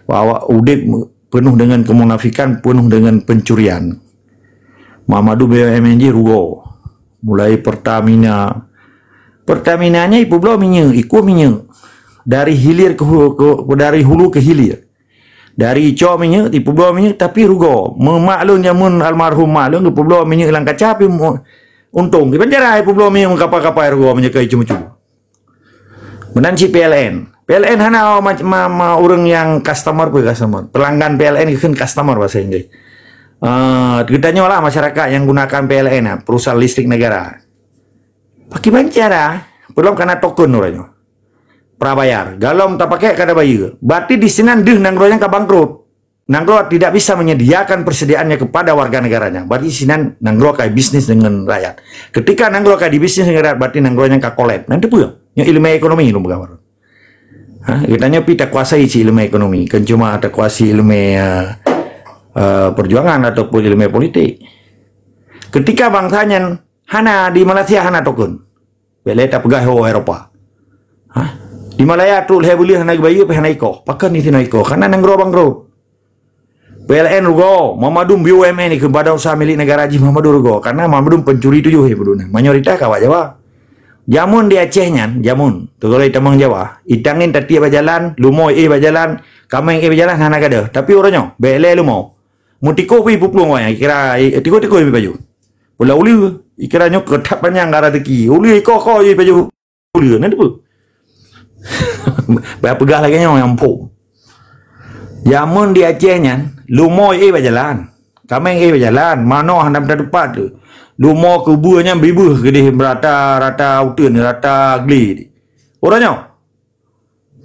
Bahwa udeb peunoh dengan kemunafikan, peunoh dengan pencurian. Mamadu B U M N jih rugoe. Mulai Pertamina. Pertamina nyan ipeubloe minyeuk, ikue minyeuk. Dari hilir ke hu-, ke, dari hulu ke hilir. Dari icok minyeuk, ipeubloe minyeuk, tapi rugoe. Meu-, mak lôn jameun almarhum mak lôn geupeubloe minyeuk lam kaca, pi mu-, untông. Kiban cara ipeubloe minyeuk kapal-kapal rugoe meunyoe ka icu-icu. Meunan cit P L N. P L N hana ma-, ma-, ma-, ureuëng nyang customer peue customer. Pelanggan P L N kheun customer bahasa Inggris. Eh, geutanyoe lah masyarakat nyang gunakan P L N, ah, perusahaan listrik negara. Pakiban cara, peulom kana token uroe nyoe. Prabayar. Galom tapakai kada bayeue. Berarti di sinan deuh nanggroe nyang ka bangkrut. Nanggroe tidak bisa menyediakan persediaannya kepada warga negaranya. Berarti sinan nanggroe ka bisnis dengan rakyat. Ketika nanggroe ka dibisnis dengan rakyat, berarti nanggroe nyang ka kolap. Nyan teupeue? Nyoe ilmu ekonomi lôn peugah baru. Ha, geutanyoe pih takuasai cit ileumèe ekonomi, kon cuma takuasai ileumèe, eh, eh, perjuangan ataupun ileumèe politik. Ketika bansa nyan hana, di Malaysia hana token, bèk lé tapeugah ho Eropa. Ha? Di Malaya trok lhèe buleuen hana geubayeue, pih hana ikoh. Pakon disinoe ikoh? Karena nanggroe bangkrot. P L N rugoe, meumandum B U M N ikheun badan usaha milik negara jih meumandum rugoe. Karena meumandum pencuri tujoh, ya, beudôh nyan. Mayoritas ka bak Jawa. Jameun di Aceh nyan, jameun, teukeulai tamong Jawa, itangin tatiek bak jalan, lumoe éh bak jalan, kaméng éh bak jalan, hana gadôh. Tapi uroe nyoe, bèk lé lumoe. Meutikoh pih ipuplueng awaknyan, ikira, i-, tikoh-tikoh ipajoh. Pula uleue, ikira nyoe keu that panyang ka raseuki. Uleue ikoh-koh ipajoh uleue, na dipeue? Bèk peugah lagèe nyoe nyang phom. Jameun di Aceh nyan, lumoe éh bak jalan. Kaméng éh bak jalan, manoe hana meuteumpat. Lumoe keubeue nyan bibeuh keudéh rata, rata uteuen, rata glé. Uroe nyoe,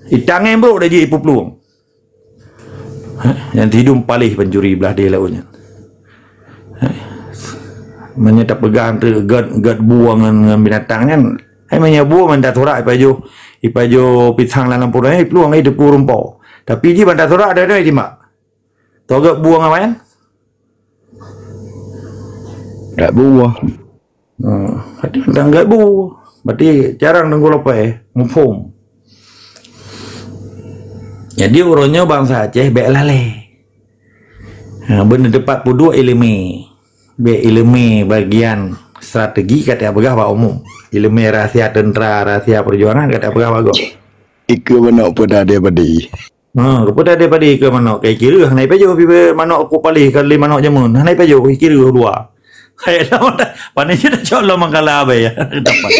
itangén brôk dah jih ipuplueng. Heh, nyang sidum paléh pancuri blah di laôt nyan. Heh. Meunyoe tapeugah treuk gèt, gèt bueng ngon, ngon binatang nyan, hai meunyoe bueng ban tasurak ipajoh, ipajoh pisang lam lampôh nyan, iplueng, iplueng, iplueng rumpok. Tapi jih ban tasurak dah, dah timbak. Togèt bueng awaknyan? Gèt bueng. Ha, berarti tanggai bu. Berarti jarang Teungku Lopai muphom. Jadi uroe nyoe bansa Aceh bèk lalè. Ha, beuneuteumpat peuduek ileumèe. Bèk ileumèe bagian strategi ka tapeugah bak umum. Ileumèe rahsia teuntra, rahsia perjuangan ka tapeugah bak gob. Ikeu manok peudadé padé. Ha, peudadé padé keu manok, kai kireuh, hana ipajoh, bibèe manok kok paléh ka lé manok jameun, hana ipajoh, kai kireuh dua. Hai lom, pane cit tacok lom mangkala abèe ya. Dapat.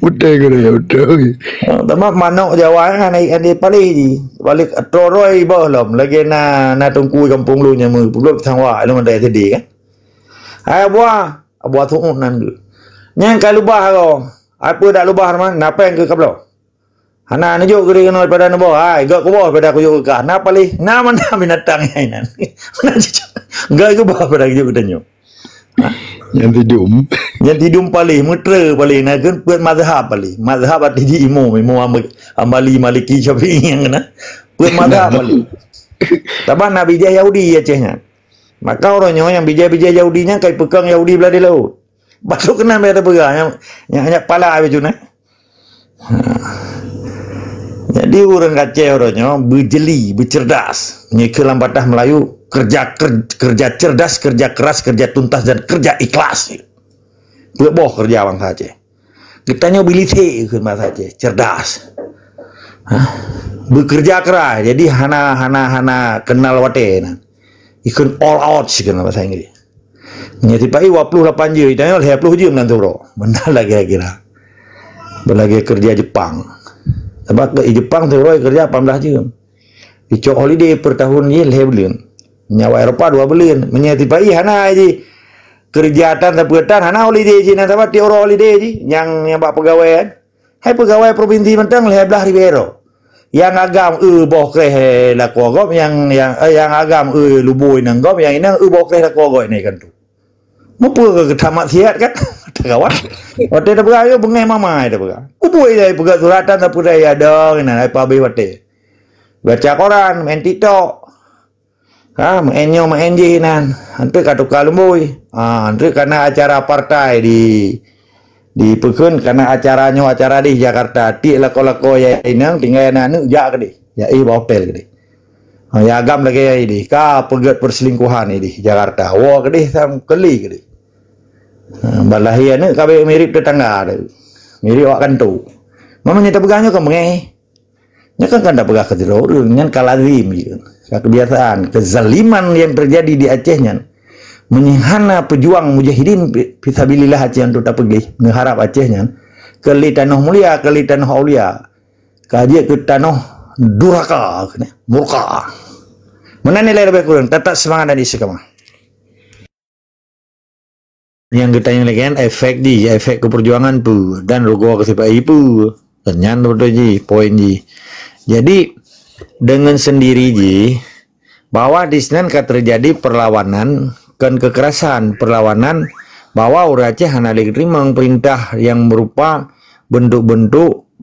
Beutôi guru ya, beutôi. Ha, teuma manok Jawa nyan hana, hana ipaléh jih. Balik troroi boh lom, lagèe na, na teungku gampông lôn nyang meu, peugot sang wak lom ada sedih kan. Hai buah, buah su'ut nan geuh. Nyang ka lubah ko. Ai peue dak lubah teuma, na péng keu kabloe. Hana neujok keudeh keunoe daripada neuboh. Hai, gèt kuboh daripada kujok keu kah. Na paléh, na mana binatang nyang inan. Gèt kuboh daripada kujok keu tanyoe. Nyang tidum. Nyang tidum paléh, meutre paléh, na kheun peuet mazhab paléh. Mazhab arti jih imum, imum Hamba-, Hambali, Maliki, Syafi'i nyang keunan. Peuet mazhab paléh. Saban na bijèh Yahudi Aceh nyan. Maka uroe nyoe nyang bijèh-bijèh Yahudi nyan ka ipeukong Yahudi blah di laôt. Bacut keunan bèk tapeugah nyang, nyang, nyang pala baju na. Ha. Jadi ureueng Aceh uroe nyoe beujeli, beucerdas. Nyoe keu lam patah Melayu, kerja, ker-, kerja cerdas, kerja keras, kerja tuntas, dan kerja ikhlas. Peuet boh keureuja bansa Aceh. Geutanyoe beulisek kheun bansa Aceh, cerdas. Hah? Beukeureuja keras, jadi hana, hana, hana keunal watèe na. Ikheun all out sikeun bahasa Inggris. Nyoe sipa-i dua puluh lapan jeuem, geutanyoe lhèe ploh jeuem lam siuroe. Beuna lagèe kira. Beuna lagèe keureuja Jepang. Sabab keu i Jepang siuroe keureuja lapan blah jeuem. Icok holiday per tahun jih lhèe buleuen. Nyawa Eropa dua buleuen. Meunyoe sipa-i hana jih. Keureuja tan sapeue tan hana holiday jih, na sabab tiep uroe holiday jih nyang, nyang bak peugawèe kan. Hai peugawèe provinsi mantong lhèe blah ribèe droe. Nyang agam eu boh kreh lakoe gob, nyang, nyang, eh, nyang agam eu lubô inong gob, nyang inong eu boh kreh lakoe gob, ini kan tu. Mupeue keu tamat siat kan? Kawan. Watèe tapeugah, "Ayo beungèh mama," tapeugah. Kubuet ilèe peugah suratan tapeudai ada keunan ai pabéh watèe. Baca koran, main TikTok. Ha, main nyoe, main jih nan. Enteuk ka tuka lumbôi. Ha, enteuk kana acara partai di, di peukheun kana acara nyoe, acara di Jakarta. Tiek lakoe-lakoe ya inong tinggai aneuk jak keudeh. Ya éh bak hotel keudeh. Ha, ya agam lagèe ya ideh. Ka peugèt perselingkuhan ideh Jakarta. Woe keudeh sang keli keudeh. Ha, ban lahé aneuk ka bèk mirip tetangga tu. Mirip awak kanto. Mama nyata peugah nyoe ka meungèh. Nyan kan, kan tapeugah keu sidroe ureueng, nyan ka lazim jih. Ka kebiasaan. Kezaliman yang terjadi di Aceh nyan, meunyoe hana peujuang mujahidin fi-, fisabilillah Aceh nyan untuk tapeugléh, neuharab Aceh nyan, keu lé tanoh mulia, keu lé tanoh aulia, ka jeuet keu tanoh duraka, murka. Meunan nilai leubeh kureueng, tetap seumangat dan istiqamah. Nyang geutanyong lagèe nyan efek jih, efek keu peujuangan peue dan rugoe keu sipa-i peue. Kan nyan beutôi jih, poin jih. Jadi, deungon sendiri jih, bahwa di sinan ka teujadi perlawanan, kon kekerasan, perlawanan bahwa ureueng Aceh hana lé geuteurimong peurintah nyang meurupa, bentuk-bentuk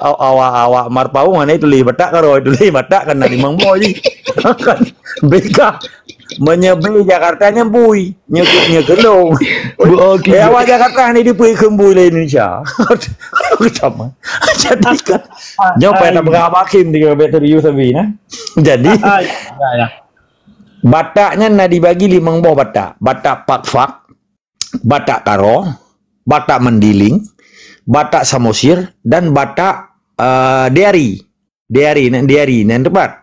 awak-awak Marpaung, mana tulis Batak Karo, tulis Batak kan na limong boh ji. Kan beda. Meunyoe B Jakarta nyan bui, nyoe nyoe keulong. Okey. Eh, awak Jakarta ni dipui kheun bui lé Indonesia. Sama. Jadi kan nyoe payah tapeugah Abah Kim di Batak Teriu sabi nah. Jadi Batak nyan na dibagi limong boh Batak. Batak Pakpak, Batak Karo, Batak Mandiling, Batak Samosir, dan Batak uh, Diari. Diari, nak Diari, nan tepat.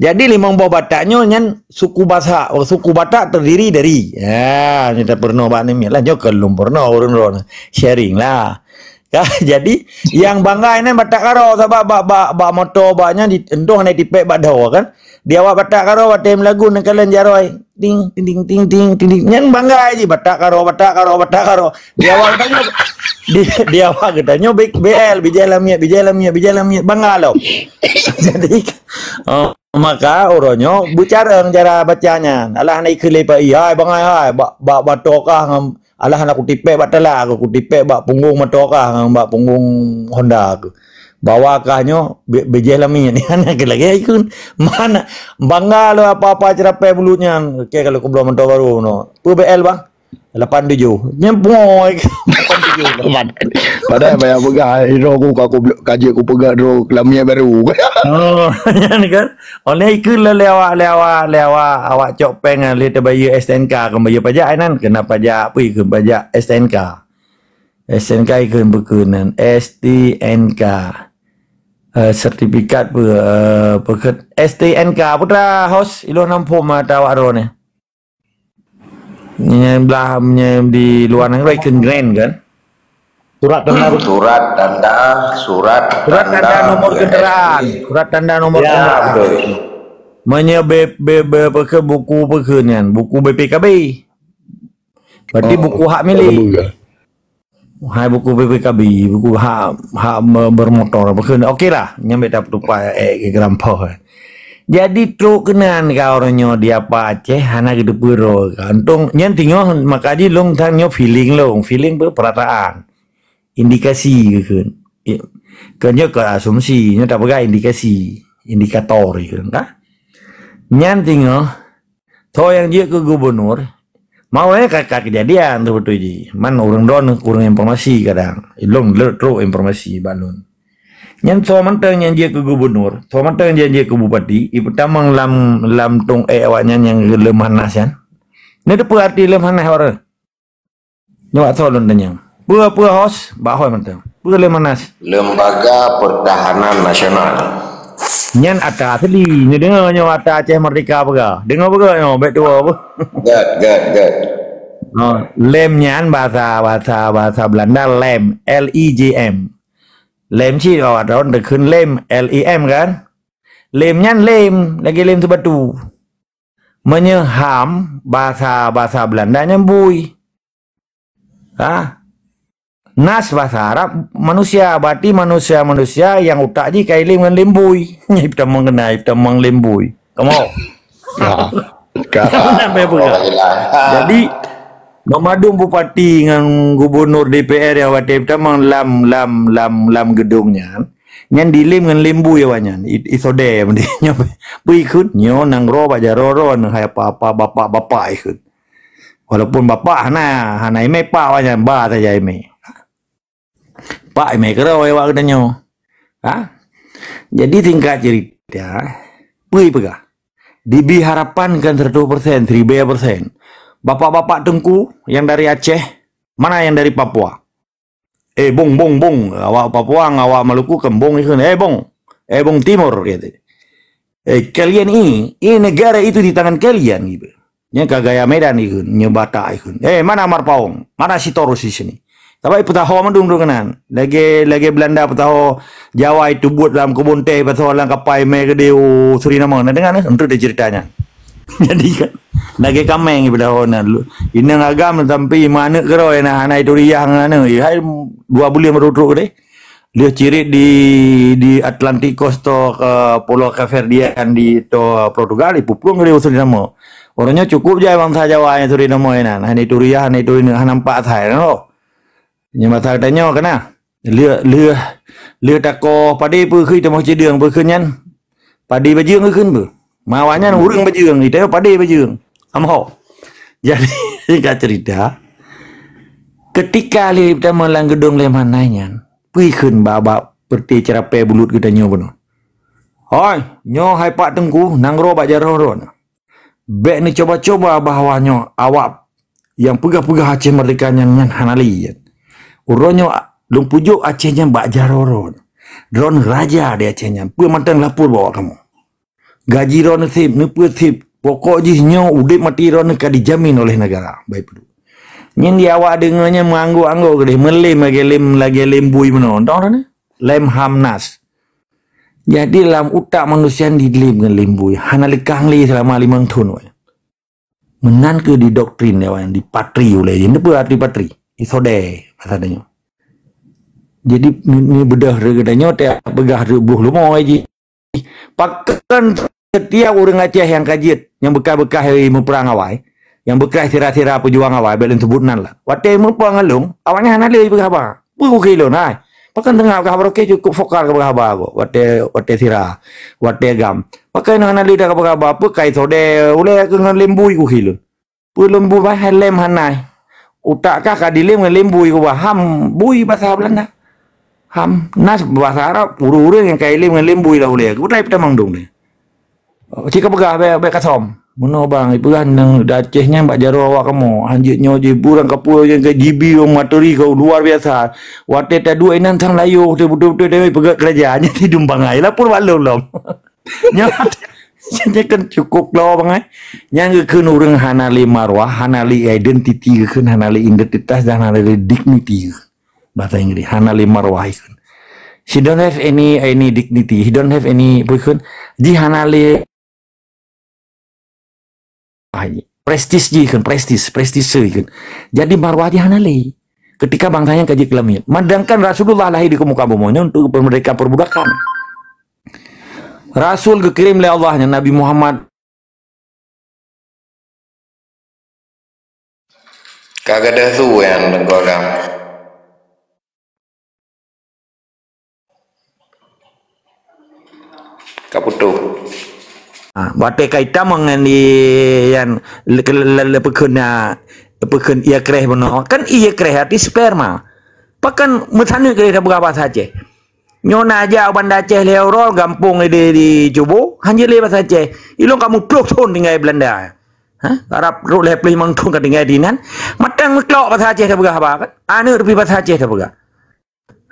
Jadi limong boh Batak nyoe nyan suku Batak. Oh, suku Batak terdiri dari. Ya, kita pernah bak ni lah. Nyoe kan lom pernah urang-urang sharing lah. Ya, jadi yang bangga ini Batak Karo sebab bak bak bak motor bak nyan di entong naik tipek bak dawa kan. Di awak Batak Karo watèe meulagu neukalon jaroi. Ting, ting, ting, ting, ting, ting, ting. Nyan bangga jih Batak Karo, Batak Karo, Batak Karo. Di awak geutanyoe, di, di awak geutanyoe B-, B L, bijèh lamiet, bijèh lamiet, bijèh lamiet. Bangga lom. Jadi, oh, maka uroe nyoe beucarông cara baca nyan. Alah hana ikheun lé Pak I, hai bangai hai, bak, bak, bak batô kah ngon Alah hana kutipék bak tala, kutipék bak punggong moto kah ngon bak punggong Honda kah. Bahwa kah nyoe be-, bijèh lamiet. Hana keu lagèe ikheun. Mana bangga lôn apa-apa ceurapèh bulut nyan. Oke, kalau kubloe moto baru no. Peue B L bang? Lapan tujuh. Nyan pungo. Lapan tujuh. Padahal banyak peugah, droe ku ka kubloe, ka jeuet kupeugah droe lamiet baru. Oh, nyan kan? Oleh ikheun lé awak, lé awak, lé awak, awak cok péng lé teubayeue S T N K, kon bayeue pajak inan, keunan pajak peue ikheun pajak S T N K. S T N K ikheun peue keunan, S T N K. Eh, sertifikat peue, eh, peue kheun S T N K, putra host, ilôn nam phom ata awak droe nyoe. Nyan blah, nyan di luar negeri ikheun grant kan? Surat tanda Surat tanda, surat Surat tanda tanda nomor B N P. Kendaraan. Surat tanda nomor Ya, kendaraan. Betul. Meunyoe be, be, be, peue kheun buku peue kheun nyan, buku B P K B. Berarti Oh, buku hak milik. Betul. Hai buku B P K B, buku hak, hak me-, bermotor, peue kheun. Oke lah, nyan beta peutupat eh ke grampoh. Jadi trok keunan ka uroe nyoe di apa Aceh hana geuteupeue droe ka. Untông nyan teungoh maka jih lôn tan nyoe feeling lôn, feeling peue perasaan. Indikasi kheun. I-, keu nyoe keu asumsi, nyoe tapeugah indikasi, indikator kheun ka. Nyan teungoh, tho nyang jeuet keu gubunur, mau eh ka, ka keujadian teuh beutôi jih. Man ureueng droeneuh kureueng informasi kadang. Ilôn le trok informasi bak lôn. Nyan tho mantong nyang jeuet keu gubunur, tho mantong nyang jeuet keu bupati, ipeutamong lam, lam tông ék awaknyan nyang leumanas nyan. Nyan teupeue arti leumanas awaknyan? Nyoe bak tho lôn tanyong. Peue, peue host? Bak host mantong. Peue leumanas? Lembaga Pertahanan Nasional. Nyan ata asli. Nyoe deungoe nyoe ata Aceh Merdeka peugah. Deungoe peugah nyoe, bèk tuwoe apa? Gèt, gèt, gèt. Oh, lem nyan bahasa, bahasa, bahasa Belanda lem, L E G M. Lem cit awak droen teukheun lem, L E M kan? Lem nyan lem, lagèe lem sibatu. Meunyoe ham, bahasa, bahasa Belanda nyan bui. Ha? Nas bahasa Arab manusia, berarti manusia-manusia nyang utak jih ka ilém ngon lem bui. Ipeutamong keunan, ipeutamong lem bui. Kamoe. Ka. Ka. Sampai peugah. Jadi, meumandum bupati ngon gubunur D P R nyang watèe ipeutamong lam, lam, lam, lam geudong nyan, nyan dilém ngon lem bui awaknyan. I-, isodé nyan. Bui ikheun, nyoe nanggroe bak jaroe droeneuh hai apa-apa bapak-bapak ikheun. Walaupun bapak hana, hana imè pak awaknyan, ba saja imè. Pak imè keudroe awak geutanyoe. Ha? Jadi singkat cerita, peue peugah? Dibi harapan kan seratus persen, seribu persen. Bapak-bapak teungku yang dari Aceh, mana yang dari Papua? Eh, bong, bong, bong. Awak Papua ngon awak Maluku kan bong ikheun. Eh, bong. Eh, bong Timur, gitu. Eh, kalian ini, ini negara itu di tangan kalian, gitu. Nyan ka gaya Medan ikheun, nyoe Batak ikheun. Eh, mana Marpaung? Mana Sitorus di sini? Tapi peutaho mandum droe keunan. Lagèe, lagèe Belanda peutaho Jawa itu buet lam keubon teh, peutaho lam kapai mè keudéh, oh, Suriname. Na deungö, na? Untuk deh ceritanya. Jadi kan, lagèe kaméng peutaho na. Inong agam sampai manök keudroe na, hana itu riah ngon aneuk. Hai dua buleuen baru trok keudéh. Lheueh cirit di, di Atlantic Coast to ke Pulau Cape Verdean di to Portugal, ipuplueng keu usul nama. Ureueng nyoe cukup jai bansa Jawa nyang turi nama inan. Hana turi, hana turi, hana nampak asai nyoe. Nyoe masa geutanyoe kana. Lheueh, lheueh, lheueh tako padé peue kheun teuma cideueng peue kheun nyan. Padé bajeueng kheun beuh. Mawa nyan ureueng bajeueng, ita nyoe padé bajeueng. Amho. Jadi, singkat cerita, ketika lé teuma lam geudong lé manai nyan, peue kheun bak-bak peureute ceurapée bulut geutanyoe bunoe. Hoi, nyoe hai Pak Teungku, nanggroe bak jaroe droeneuh. Bék neucuba-cuba bahwa nyoe awak nyang peugah-peugah Aceh Merdeka nyan, nyan hana lé. Uroe nyoe lôn pujok Aceh nyan bak jaroe droeneuh. Droeneuh raja di Aceh nyan. Peue mantong lapor bak awak kamoe. Gaji droeneuh sép, neupeue sép. Pokok jih nyoe udép maté droeneuh ka dijamin oleh negara. Baik, Pak. Nyan di awak deungoe nyan meuanggok-anggok keudeh, meulém lagée lém, lagée lém bui meunoe. Entah droeneuh. Lém Hamnas. Jadi lam utak manusia dilem ngon lem bui, hana leukang lé seulama limong thon. Meunan keuh didoktrin lé awaknyan, dipatri ulée jih. Neupeu arti patri? Disodée, bahasa tanyoe. Jadi, ni, ni beudôh geutanyoe, tiap peugah reuk boh leumo jih. Pakon setiap ureuëng Aceh nyang ka jeuet, nyang beukah-beukah meuprang awai, nyang beukah sira-sira peujuang awai, bék lôn sebut nan lah. Watée meuprang ngon lôn, awaknyan hana lé peugah haba. Peue kukheun lôn, hai? Pakon teungoh ka haba roke cukup vokal ka haba kok. Watée, watée sira, watée gam. Pakon hana lé dah ka haba, peue kai sodée ulée keu ngon lem bui kukheun lôn. Peue lem bui bah lem hana. Utak kah ka dilem ngon lem bui keu bah ham bui bahasa Belanda. Ham nas bahasa Arab ureuëng-ureuëng nyang ka ilem ngon lem bui lah ulée. Keubeutôi peutamang dong ni. Cit ka peugah bék, bék kasöm. Meunoe bang, ipeugah nang Aceh nyan bak jaroe awak kamoe. Hanjeuet nyoe jih burang kapue nyang ka jibi ureuëng maturi ka luar biasa. Watée taduek inan sang layoh teuh beutôi-beutôi deungon peugah keurajeuen nyan sidum bangai. Lapor bak lôn lom. Nyan, nyan kan cukup lo bangai. Nyan geukheun ureuëng hana lé marwah, hana lé identiti geukheun, hana lé identitas dan hana lé dignity. Bahasa Inggris, hana lé marwah ikheun. She don't have any, any dignity. He don't have any, apa ikheun? Jih hana lé, ah, prestis jih ikheun, prestis, prestis ikheun. Jadi marwah jih hana lé. Ketika bangsa nyan ka jeuet keu lamiet. Sedangkan Rasulullah lahir di muka bumoe nyoe untuk merdeka perbudakan. Rasul geukirém lé Allah nyan Nabi Muhammad. Ka gadôh su nyan teungku agam. Ka putôh. Ha, watée ka itam ngon di nyan le, le, le, le peukheun na, peukheun ie kreh bunoe. Kan ie kreh arti sperma. Pakon meusaneut keu tapeugah bahasa Aceh. Nyoe na jak u Banda Aceh lhée uroe gampông di, di Cubo, hanjeuet lé bahasa Aceh. Ilong kamoe ploh thon tinggai Belanda. Ha? Arab rot lhée ploh limong thon ka tinggai dinan. Mantong meuklok bahasa Aceh tapeugah haba kan. Aneuk tapi bahasa Aceh tapeugah.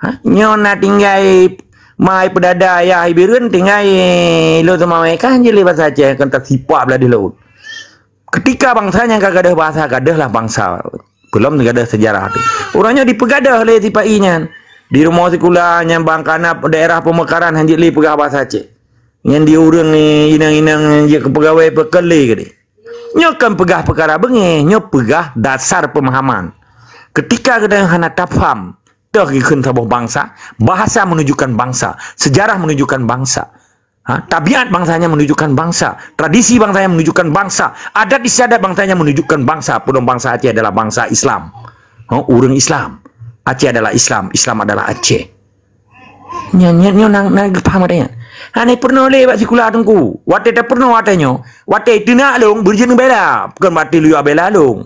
Ha? Nyoe na tinggai mai peudada yah Ibireuen tinggai lo teuma mereka hanjeuet lé bahasa Aceh kan tasipak belah di laut. Ketika bangsa nyang ka gadôh bahasa, gadôh lah bangsa. Belum gadôh sejarah tu. Ureuëng nyoe dipeugadôh lé sipa-i nyan. Di rumoh sikula nyang bang kana daerah pemekaran hanjeuet lé peugah bahasa Aceh. Nyan di ureuëng ni inong-inong nyang jeuet keu peugawée peukeulé geude. Nyoe kan peugah peukara beungéh, nyoe peugah dasar pemahaman. Ketika geutanyoe hana tafaham, toh geukheun saboh bangsa, bahasa menunjukkan bangsa, sejarah menunjukkan bangsa. Ha, tabiat bangsanya menunjukkan bangsa, tradisi bangsanya menunjukkan bangsa, adat istiadat bangsanya menunjukkan bangsa. Peudong bangsa Aceh adalah bangsa Islam. Ha, ureuëng Islam. Aceh adalah Islam, Islam adalah Aceh. Nyan, nyan, nyan nang, nang geupaham watée nyan. Hana peurunoe lé bak sikula teungku. Watée tapeurunoe watée nyoe, watée teunak lông beureujeuen bela, bukan watée liyue bela lông.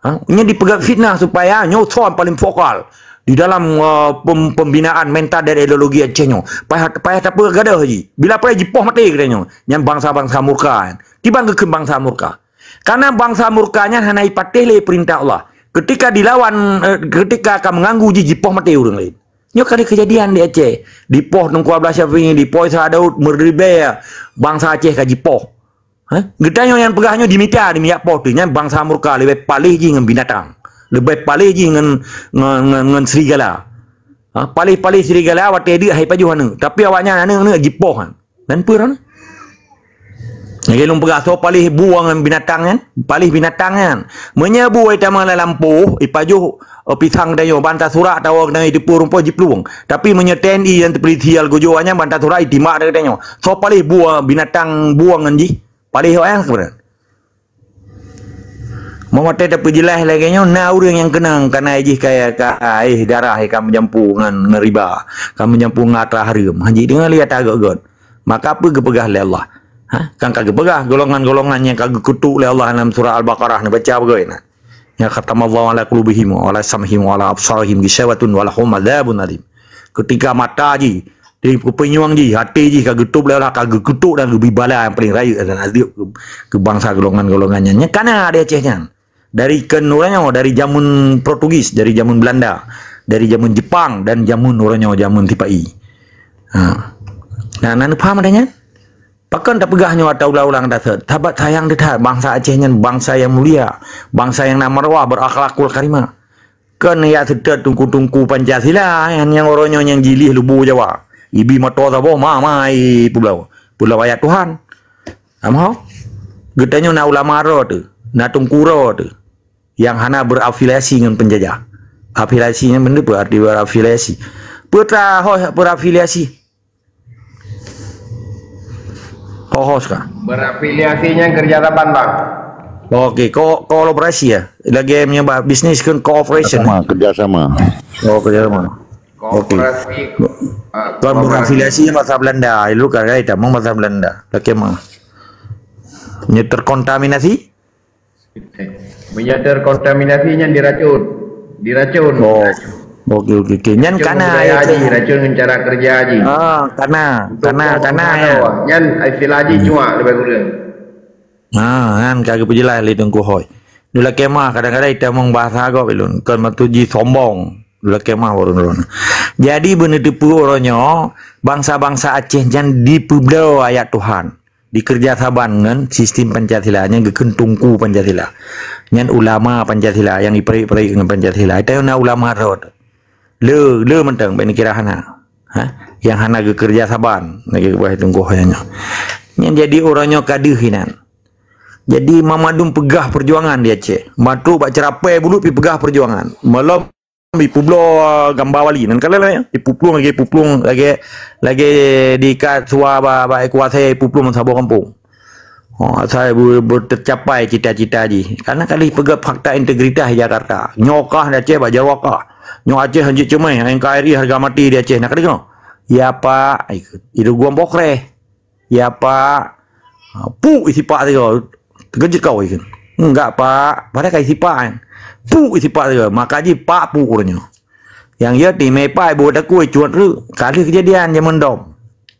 Ha? Nyan dipeugah fitnah supaya nyoe son paling vokal di dalam, uh, pem-, pembinaan mental dan ideologi Aceh nyoe. Payah, payah tapeugadôh jih. Bila payah jipoh maté geutanyoe. Nyan bangsa-bangsa murka. Kiban geukheun bangsa murka. Karena bangsa murka nyan hana ipatéh lé peurintah Allah. Ketika dilawan, eh, ketika ka meuganggu jih jipoh maté ureuëng laén. Nyoe kali keujadian di Aceh. Dipoh Teungku Abdullah Syafi'i, dipoh Isa Daud, meuribée bangsa Aceh ka jipoh. Ha? Geutanyoe nyang peugah nyoe dimita, dimiyap poh teuh. Nyan bangsa murka leubeh paléh jih ngon binatang. Leubeh paléh jih ngon, ngon, ngon, ngon serigala. Ha? Paléh-paléh serigala watée deuk hai pajoh aneuk. Tapi awaknyan aneuk-aneuk jipoh kan. Nan peue ron? Lagée lôn peugah, soe paléh bue ngon binatang nyan? Paléh binatang nyan. Meunyoe bue itamong lam lampôh, ipajoh, eh, pisang geutanyoe, ban tasurak tawoe geutanyoe, iteupeue rumpok jiplueng. Tapi meunyoe T N I dan polisi al gojo nyan ban tasurak itimak geutanyoe. Soe paléh bue binatang bue ngon jih? Paléh awaknyan keubeunaran. Meunyoe watée tapeujeulaih lagée nyoe, na ureuëng nyang keunong, kana jih ka, ka, eh, darah ka meujampu ngon, ngon riba, ka meujampu ngon atra hareuem. Hanjeuet deungoe lé atra gét-gét. Maka peue geupeugah lé Allah? Ha? Kan ka geupeugah golongan-golongan nyang ka geukutuk lé Allah dalam surah Al-Baqarah, neubaca beugét na. Ya khatamallahu ala qulubihim wa ala sam'ihim wa ala absarihim ghisyawatun wa lahum adzabun alim. Ketika mata jih, di kupeunyueng jih, até jih ka geutôb lé Allah, ka geukutuk dan geubri bala nyang paleng rayeuk dan azeub keu, keu bangsa golongan-golongan nyan. Nyan kana di Aceh nyan. Dari keunoe nyoe, dari jameun Portugis, dari jameun Belanda, dari jameun Jepang dan jameun uroe nyoe jameun sipa-i. Ha. Nah, na neupaham ata nyan? Pakon tapeugah nyoe ata ulang-ulang tasot? Sabat sayang teutat bangsa Aceh nyan bangsa nyang mulia, bangsa nyang na marwah, berakhlakul karimah. Kon ya seutôt tungku-tungku Pancasila, nyang, nyang uroe nyoe nyang jilih lubu Jawa. Ibi moto saboh ma, ma, i peubloe. Peubloe ayat Tuhan. Amoh. Geutanyoe na ulama droe teuh, na teungku droe teuh nyang hana berafiliasi ngon penjajah. Afiliasi nyan benda peue arti berafiliasi? Peue ta ho berafiliasi? Ho-ho ka. Berafiliasi nyan kerja saban, Bang. Oke, ko kolaborasi ya. Lagèe meunyoe bah bisnis kan cooperation. Sama, kerja sama. Oh, kerja sama. Oke. Kooperasi, ah, kon kooperasi. Berafiliasi nyan bahasa Belanda. Dulu kan, kan, tamong bahasa Belanda. Lagèe mah. Nyoe terkontaminasi? Meunyoe terkontaminasi nyan diracun. Diracun. Oh. Oke, oke, oke. Nyan racun kana budaya ya, haji, racun ngon cara kerja haji. Ah, kana, kana, kana ya. Nyan istilah haji cuma lebih kurang. Ha, nyan ka geupeujeulaih lé Teungku Hoi. Dulakée mah kadang-kadang itamong bahasa gob ilôn, kon meutuji sombong. Dulakée mah ureuëng droeneuh. Jadi beuneuteupeu uroe nyoe, bansa-bansa Aceh nyan dipeubloe ayat Tuhan, dikeureuja saban ngon sistem Pancasila, nyan geukheun teungku Pancasila. Nyan ulama Pancasila nyang ipeurek-peurek ngon Pancasila. Itanyoe na ulama rot. Le, le mantong, bék neukira hana. Ha? Nyang hana geukeureuja saban, lagée geupeugah Teungku Hoi nyoe. Nyan jadi uroe nyoe ka deuh inan. Jadi Mamadun peugah peujuangan di Aceh. Matrok bak ceurapée bulut pi peugah peujuangan. Malom ipeubloe gamba wali nan kalon ya. Ipuplueng lagée, ipuplueng lagée, lagée diikat sua bak, bak kuasa ipuplueng saboh kampung. Oh, asai beu-, beu-, teucapai cita-cita jih. Karena ka lheueh peugah fakta integritas di Jakarta. Nyoe kah di Aceh bak jaroe kah. Nyoe Aceh hanjeuet ceumeh, N K R I harga mati di Aceh. Nak ka deungoe? Ya, Pak. Itu guam bokreh. Ya, Pak. Ha, puk isipak tiga. Terkejut kau ikut. Enggak, Pak. Padahal ka isipak kan. Puk isipak tiga. Maka jih Pak puk uroe nyoe. Nyang yö ti mé Pak ibu takue cuat ru. Ka lheueh kejadian jameun dom.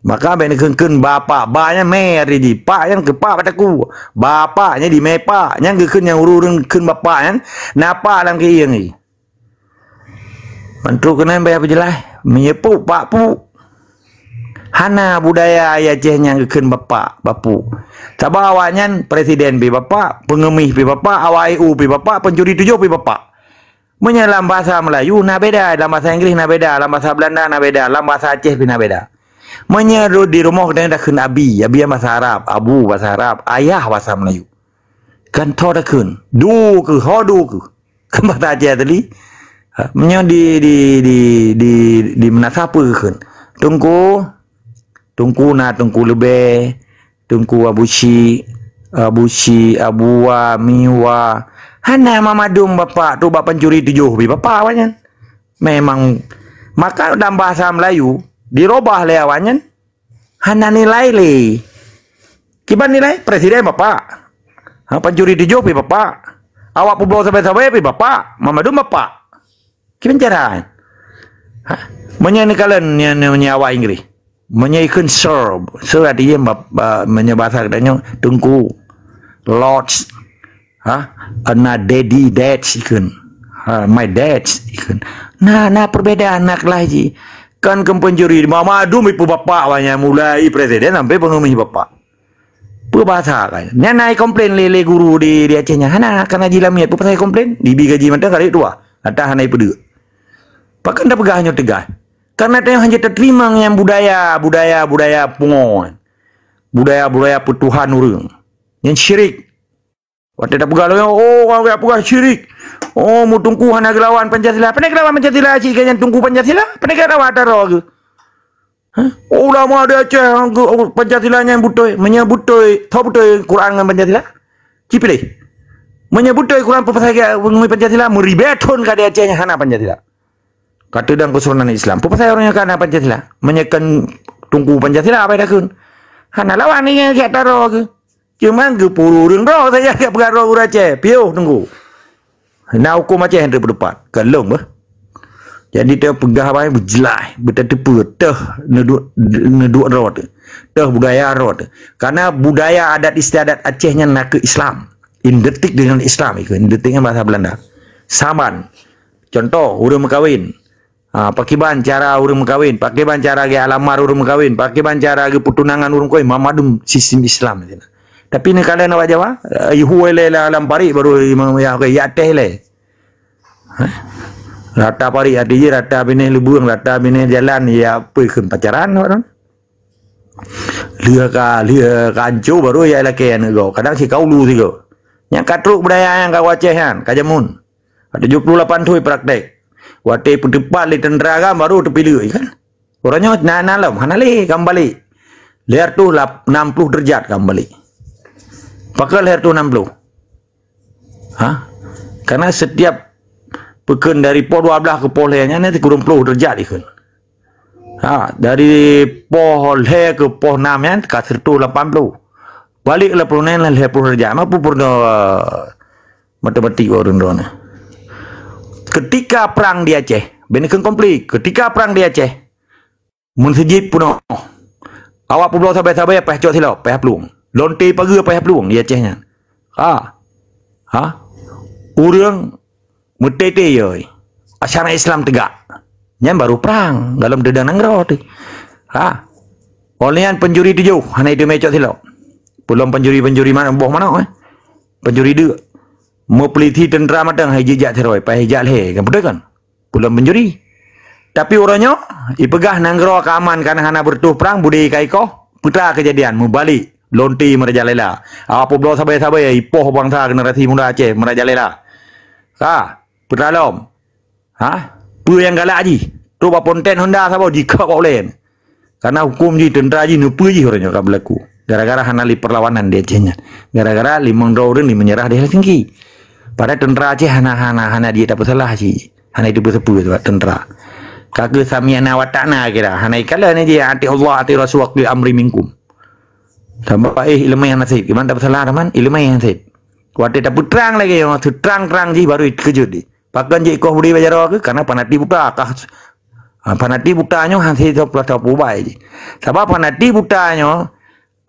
Maka bék neukheun-kheun bapak, ba nyan mé ari jih. Pak nyan keu pak bak takue. Bapak nyan di mé pak. Nyan geukheun nyang ureuëng kheun bapak nyan, na pak lam keuieng jih. Mantong keunan baya peujeulaih, meunyeupuk pak puk. Hana budaya ayah Aceh nyang geukheun bapak, bapuk. Sabab awaknyan presiden pi bapak, peungeumih pi bapak, awak A U pi bapak, pencuri tujoh pi bapak. Meunyoe lam basa Meulayu na beda, lam basa Inggréh na beda, lam basa Beulanda na beda, lam basa Aceh pi na beda. Meunyoe ru-, di rumoh geutanyoe takheun abi, abi nyan basa Arab, abu basa Arab, ayah basa Meulayu. Kan tho takheun, du keuh, ho du keuh. Kan basa Aceh tadi. Ha, meunyoe di, di, di, di, di meunasah peue geukheun? Teungku, Teungku na Teungku Leubeh, Teungku Abu Syik, Abu Syik, Abu Wa, Miwa. Hana Mamadun bapak tu bak pencuri tujoh pi bapak awaknyan. Memang, maka dalam bahasa Melayu, dirobah lé awaknyan, hana nilai lé. Kiban nilai? Presiden bapak. Ha, pencuri tujoh pi bapak. Awak peubloe sabe-sabe pi bapak. Mamadun bapak. Kiban cara? Ha? Meunyoe neukalon nyan, nyan, nyan awak Inggréh. Meunyoe ikheun sir, sir artinya bap-, ba-, meunyoe bahasa geutanyoe teungku, lord, ha, na daddy, dad ikheun. Ha, my dad ikheun. Nah, na perbedaan, na keulaih jih. Kan keu pencuri, Mamadun ipeue bapak awaknyan mulai presiden sampai peungeumih bapak. Peue bahasa kan? Nyan na ikomplain lé, lé guru di, di Aceh nyan. Hana, kana jilamiet, peue pasai komplain? Dibi gaji mantong ka rayeuk tuha. Ata hana ipeudeuk. Pakon tapeugah nyoe teugas? Karena tanyoe hana tateurimong nyang budaya, budaya, budaya pungo. Budaya, budaya peutuhan ureuëng. Nyan syirik. Watée tapeugah lagée, oh, orang jak peugah syirik. Oh, meuteungku hana geulawan Pancasila. Pane geulawan Pancasila cit keu nyang teungku Pancasila? Pane geulawan ata droe geuh? Hah? Oh, ulama di Aceh, oh, Pancasila nyan beutôi. Meunyoe beutôi, tho beutôi Quran ngon Pancasila? Ci piléh. Meunyoe beutôi Quran peupasai ngon Pancasila, meuribée thon ka di Aceh nyan hana Pancasila. Ka teudong keusuronan Islam. Peupasai ureuëng nyan ka hana Pancasila? Meunyoe kon teungku Pancasila, apa takheun? Hana lawan nyan jak ata droe geuh. Cuma geupuru ureuëng droe saja jak peugah droe ureuëng Aceh. Piôh teungku. Na huköm Aceh hana teupeutupat. Ka lom beuh. Jadi, teupeugah bai beujeulaih, beutateupeue, teuh neuduek, neuduek droe teuh. Teuh budaya droe teuh. Karena budaya adat istiadat Aceh nyan nakeuh Islam. Identik dengan Islam ikheun, identik ngon bahasa Belanda. Saban. Contoh, ureuëng meukawen. Ha, pakiban cara ureuëng meukawen, pakiban cara geualamar ureuëng meukawen, pakiban cara geupeutunangan ureuëng meukawen, mamadum sistem Islam. Tapi neukalon awak Jawa, eh, ihu ilée lam, lam parit baru imam ya, ya teh ilée. Hah? Rata parit, arti jih rata binéh lubeueng, rata binéh jalan, ya peue kheun pacaran awak nyan. Lheueh ka, lheueh ka anco baru ya lakée aneuk gob. Kadang sikaulu sigoe. Nyang ka trok budaya nyang ka u Aceh nyan, ka jameun. Tujoh ploh lapan thon praktek. Watée peuteupat lé teuntra kan baru teupileuk kan. Uroe nyoe na, na lom, hana lé ka meubalek. Lhée reutôh lap-, nam ploh deurajat ka meubalek. Pakon lhée reutôh nam ploh? Ha? Karena setiap peukheun dari poh dua belas keu poh lhée nyan, nanti kureueng ploh deurajat ikheun. Ha, dari poh lhée keu poh nam nyan ka seratus lapan puluh. Balik lhée puluh nyan lhée puluh deurajat. Mampu peurunoe, eh, matematik ureuëng droeneuh. Ketika perang di Aceh, ben ikheun konflik. Ketika perang di Aceh, meuseujid peunoh. Awak peubloe sabai-sabai paih cok silop, paih plueng. Lonte pageue paih plueng di Aceh nyan. Ha. Ha. Ureuëng meutete yoi. Syariat Islam tegak. Nyan baru perang dalam deudang nanggroe teuh. Ha. Oleh nyan pencuri tujoh, hana itu mecok silop. Peulom pencuri-pencuri mana, boh mana, eh? Pencuri deuk. Meupeulisi teuntra mantong hai jijak seroi, paih jak lhée, kan beutôi kan? Peulom pencuri. Tapi uroe nyoe, ipeugah nanggroe ka aman kana hana beureutoh prang, budi ka ikoh, peutra keujadian, meubalek, lonte meurajalela. Apa bloe sabai-sabai, ipoh bansa generasi muda Aceh meurajalela. Ka, peutra lom. Ha? Peue nyang galak jih? Trok bak ponten Honda saboh, jikheun bak ulée. Karena huköm jih, teuntra jih, neupeue jih uroe nyoe ka beulaku. Gara-gara hana lé perlawanan di Aceh nyan. Gara-gara limong droe ureuëng di meunyeurah di Helsinki. Padahai teuntra Aceh hana, hana, hana jeuet tapeusalah cit. Hana itu beuseupeue sebab teuntra. Ka keu sami'na wa ata'na kira. Hana ikalon jih, ati Allah, ati Rasul, wa ulil amri minkum. Sabab, eh, ileumèe naseb. Kiban tapeusalah teuma, ileumèe naseb. Watèe tapeutrang lagèe nyoe, seutrang-trang jih baru iteukeujeut jih. Pakon jih ikoh budi bak jaroe keuh? Karena fanatik buta kah, ha, fanatik buta nyoe hase soe peulat soe peuubat jih. Sabab fanatik buta nyoe,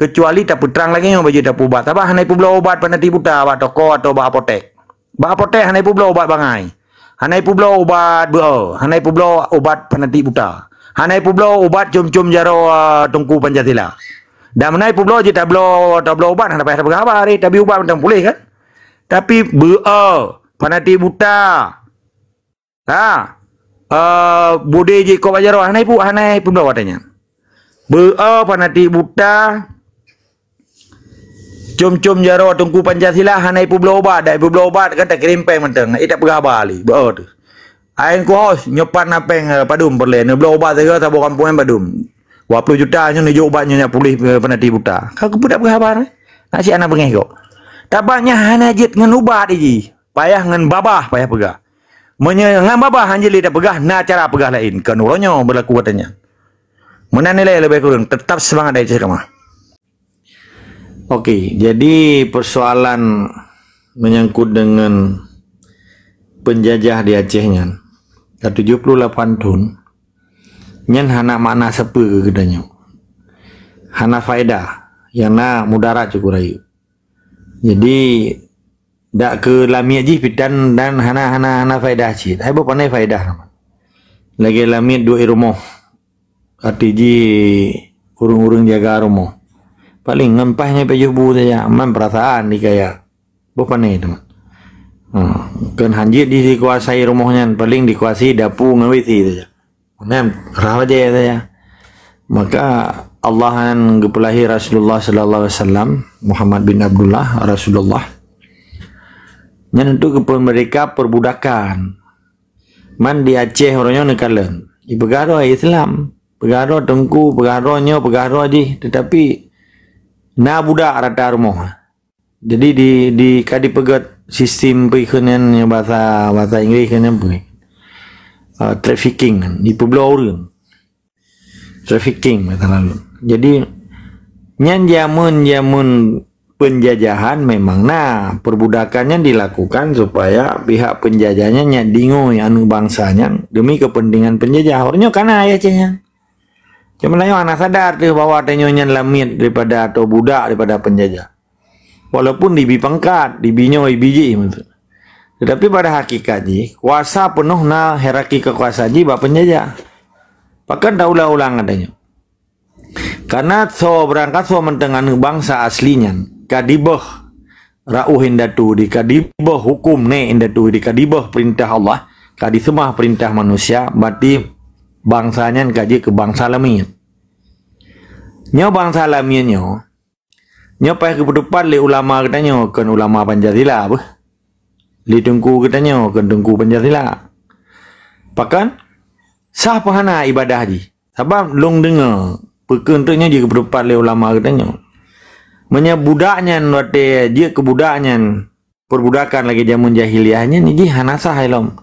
keucuali tapeutrang lagèe nyoe bak jih tapeuubat. Sabab hana ipeubloe ubat fanatik buta bak toko atau bak apotek. Bak apotek hana ipeubloe ubat bangai. Hana ipeubloe ubat beu'oe. Hana ipeubloe ubat fanatik buta. Hana ipeubloe ubat com-com jaroe Teungku Pancasila. Dan meunan ipeubloe jih tabloe, tabloe ubat hana payah tapeugah haba, tabi ubat mantong puléh kan? Tapi beu'oe, fanatik buta. Ha. Eh, budi jih ikoh bak jaroe, hana ipu-, hana ipeubloe watèe nyan. Beu'oe, fanatik buta. Com-com jaroe Teungku Pancasila hana ipeubloe ubat, dak ipeubloe ubat kan takirém péng mantong. Dak ipeugah haba lé, beu'oe teuh. Ain kuhos nyoe pat na péng, eh, padum peureulèe. Neubloe ubat sigoe saboh kampung nyan padum. Dua puluh juta nyoe neujok ubat nyoe nyak puléh, eh, fanatik buta. Ka keupeue dak peugah haba, eh? Nasib aneuk beungéh kok. Tabang nyan hana jeuet ngon ubat jih. Payah ngon babah, payah peugah. Meunyoe ngon babah han jeuet lé tapeugah, na cara peugah laén. Kon uroe nyoe beulaku watèe nyan. Meunan nilai leubeh kureueng, tetap seumangat dari Ceukamah. Oke, jadi persoalan menyangkut dengan penjajah di Aceh nyan, ka tujuh puluh lapan thon, nyan hana makna sapeue keu geutanyoe. Hana faedah, nyang na mudarat cukôp rayeuk. Jadi, dak keu lamiet jih pitan dan hana, hana, hana faedah cit. Hai boh pane faedah. Lagèe lamiet duek i rumoh. Arti jih ureueng-ureueng jaga rumoh. Paléng ngon paih nyan pajoh bu saja, man peurasaan dikaya. Boh pane teuma. Ha, kon han jeuet di-, dikuasai rumoh nyan, paléng dikuasai dapu ngon WC saja. Meunan rhah bajèe saja. Maka Allah nyan geupeulahé Rasulullah sallallahu alaihi wasallam, Muhammad bin Abdullah, Rasulullah. Nyan untuk geupeumerdeka perbudakan. Man di Aceh uroe nyoe neukalon. Ipeugah droe Islam, peugah droe teungku, peugah droe nyoe, peugah droe jih, tetapi na budak rata rumoh. Jadi di, di, ka dipeugét sistem peue kheun nyan, bahasa, bahasa Inggréh kheun nyan peue? Ah, trafficking, ipeubloe ureueng. Trafficking, kata lalu. Jadi, nyan jameun-jameun penjajahan memang na, perbudakan nyan dilakukan supaya pihak penjajah nyan nyak dingoi aneuk bansa nyan demi kepentingan penjajah. Uroe nyoe ka na ayah ceh nyan. Cuma laén hana sadar teuh bahwa tanyoe nyan lamiet daripada atau budak daripada penjajah. Walaupun dibi pangkat, dibi nyoe, dibi jih maksud. Tetapi pada hakikat jih, kuasa peunoh na hierarki kekuasaan jih bak penjajah. Pakon taulang-ulang katanya. Karena soe beurangkat soe mantong aneuk bansa asli nyan ka dibeuh rauh indatu di, ka dibeuh huköm nèk indatu di, ka dibeuh peurintah Allah, ka diseumah peurintah manusia, berarti bansa nyan ka jeuet keu bansa lamiet. Nyoe bansa lamiet nyoe, nyoe payah geupeuteupat lé ulama geutanyoe, kon ulama Pancasila beuh. Lé teungku geutanyoe, kon teungku Pancasila. Pakon? Sah peuhana ibadah jih. Sabab lôn deungoe, peue keuh teuk nyoe jeuet geupeuteupat lé ulama geutanyoe. Meunyoe budak nyan watée jeuet keu budak nyan, perbudakan lagée jameun jahiliyah nyan, jih hana sah ilom.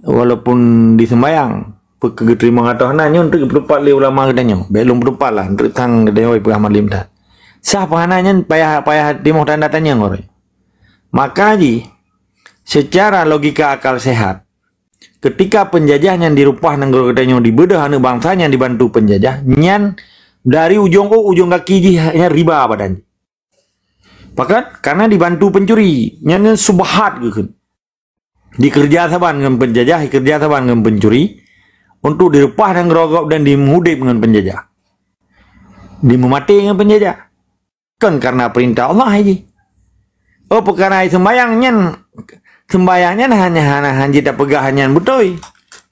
Walaupun diseumbayang, peue keuh geuteurimong atau hana, nyoe teuk geupeuteupat lé ulama geutanyoe. Bék lôn peuteupat lah, teuk sang geutanyoe peugah malem that. Sah peuhana nyan payah, payah timoh tanda tanya ngon. Maka jih, secara logika akal sehat, ketika penjajah nyan dirupah nanggroe geutanyoe, dibeudôh aneuëk bansa nyang dibantu penjajah, nyan dari ujong ôk ujong gaki jih nyan riba badan jih. Pakon? Karena dibantu pencuri. Nyan, nyan subhat geukheun. Dikeureuja saban ngon penjajah, dikeureuja saban ngon pencuri, untuk dirupah nanggroe gob dan dimeuhudeb ngon penjajah. Dimeumaté ngon penjajah. Kon karena peurintah Allah jih. Oh, peukara seumbayang nyan, seumbayang nyan hanya hana hanjeuet tapeugah nyan beutôi.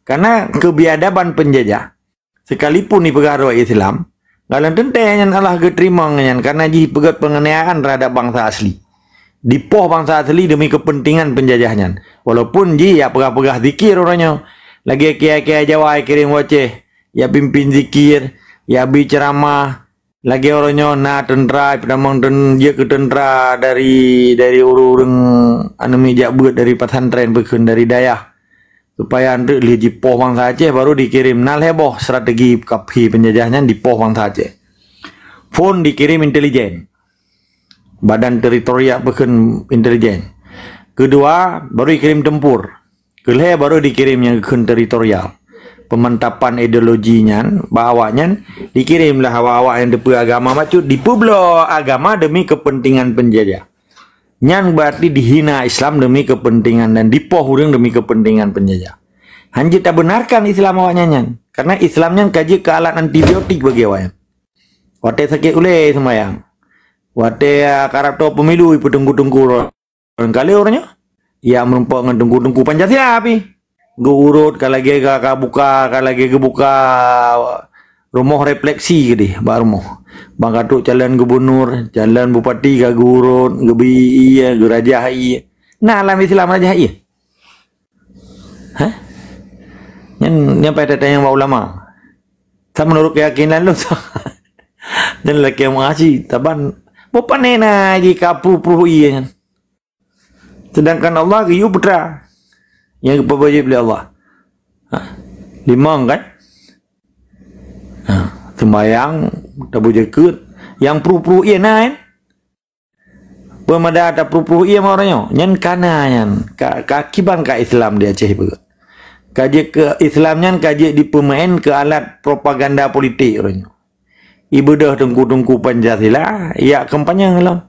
Karena keubiadaban penjajah, sekalipun dipeugah droe Islam, galon teuntée nyan Allah geuteurimong nyan karena jih peugét penganiayaan terhadap bansa asli. Dipoh bansa asli demi kepentingan penjajah nyan. Walaupun jih yak peugah-peugah zikir uroe nyoe, lagée kiai-kiai Jawa yak kirém wacéh, yak pimpin zikir, yak bi ceramah, lagée uroe nyoe na teuntra, peutamong ten-, jeuet keu teuntra dari, dari ureuëng-ureuëng aneuk miet jak beuet dari pesantren, peukheun dari dayah. Supaya anteuk lheueh jipoh bansa Aceh, baru dikirém. Na lhée boh strategi kafé penjajah nyan dipoh bansa Aceh. Phon dikirém intelijen. Badan teritorial peukheun intelijen. Keudua, baru dikirém tempur. Keulhée baru dikirém nyang geukheun teritorial. Pemantapan ideologi nyan, bak awak nyan, dikirém lah awak-awak nyang teupeue agama bacut, dipeubloe agama demi kepentingan penjajah. Nyan berarti dihina Islam demi kepentingan dan dipoh ureuëng demi kepentingan penjajah. Hanjeuet tabenarkan Islam awak nyan nyan. Karena Islam nyan ka jeuet keu alat antibiotik bagi awak nyan. Watée sakét ulée seumayang. Watée, ah, karab toe pemilu ipeutunggu-tunggu. Barangkali ureuëng nyoe, ya meurumpok ngon tungku-tungku Pancasila pih. Geu-urot ka lagée ka, ka buka, ka lagée geubuka rumoh refleksi keudeh bak rumoh. Bang ka trok calon gubunur, calon bupati ka geu-urot, geubi ié, geurajah ié. Na lam Islam rajah ié? Hah? Nyan, nyan payah tatanyong bak ulama. Sa meunurot keuyakinan lôn sa. Dan lakée meuaji, taban, bupane na jih ka pruh-pruh ié nyan. Sedangkan Allah geuyue putra nyang geupeubayeue lé Allah. Ha, limong kan? Ha, seumbayang, tabu jakeuet, nyang pruh-pruh ié na kan? Peumada tapruh-pruh ié meurunoe nyoe, nyan kana nyan, ka, ka kiban ka Islam di Aceh beuh. Ka jeuet keu Islam nyan ka jeuet dipeumaén keu alat propaganda politik uroe nyoe. Ibeudôh teungku-teungku Pancasila, yak kampanye lom.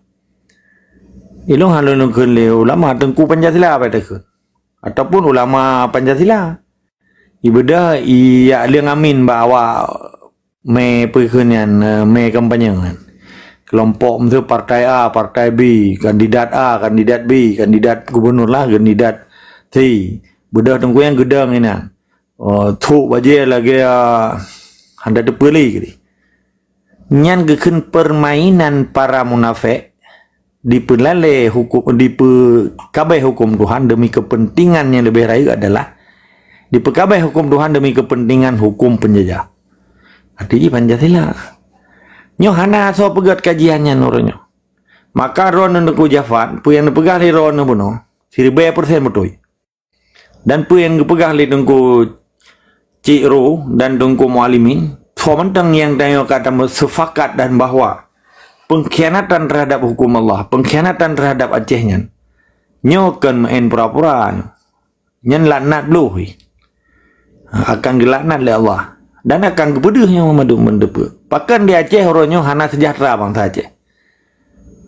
Ilong hana lôn kheun lé ulama teungku Pancasila bai takheun. Ataupun ulama Pancasila. Ibeudôh yak leueng amin bak awak mé peukheun nyan, eh, mé kampanye nyan. Keulompok miseue partai A, partai B, kandidat A, kandidat B, kandidat gubunur lah, kandidat C. Beudôh teungku nyang geudong inan. Oh, thok bajée lagée, ah, hana teupeue lé keudeh. Nyan geukheun permainan para munafék, dipeulalée huköm, dipeukabeh huköm Tuhan demi kepentingan nyang leubeh rayeuk adalah dipeukabeh huköm Tuhan demi kepentingan huköm penjajah. Arti jih Pancasila. Nyoe hana asoe peugét kajian nyan uroe nyoe. Maka droeneuh Teungku Jafar, peue nyang neupeugah lé droeneuh bunoe, siribée persen beutôi. Dan peue nyang geupeugah lé Teungku Cik Ro dan Teungku Mualimin, soe mantong nyang tanyoe ka tameusepakat dan bahwa pengkhianatan terhadap hukum Allah, pengkhianatan terhadap Aceh nyan, nyoe kon meu'en pura-pura. Nyan laknat bloh. Akan geulaknat lé Allah dan akan geupeudeuh nyoe mandum meuteupeu. Pakon di Aceh uroe nyoe hana seujahteura bansa Aceh?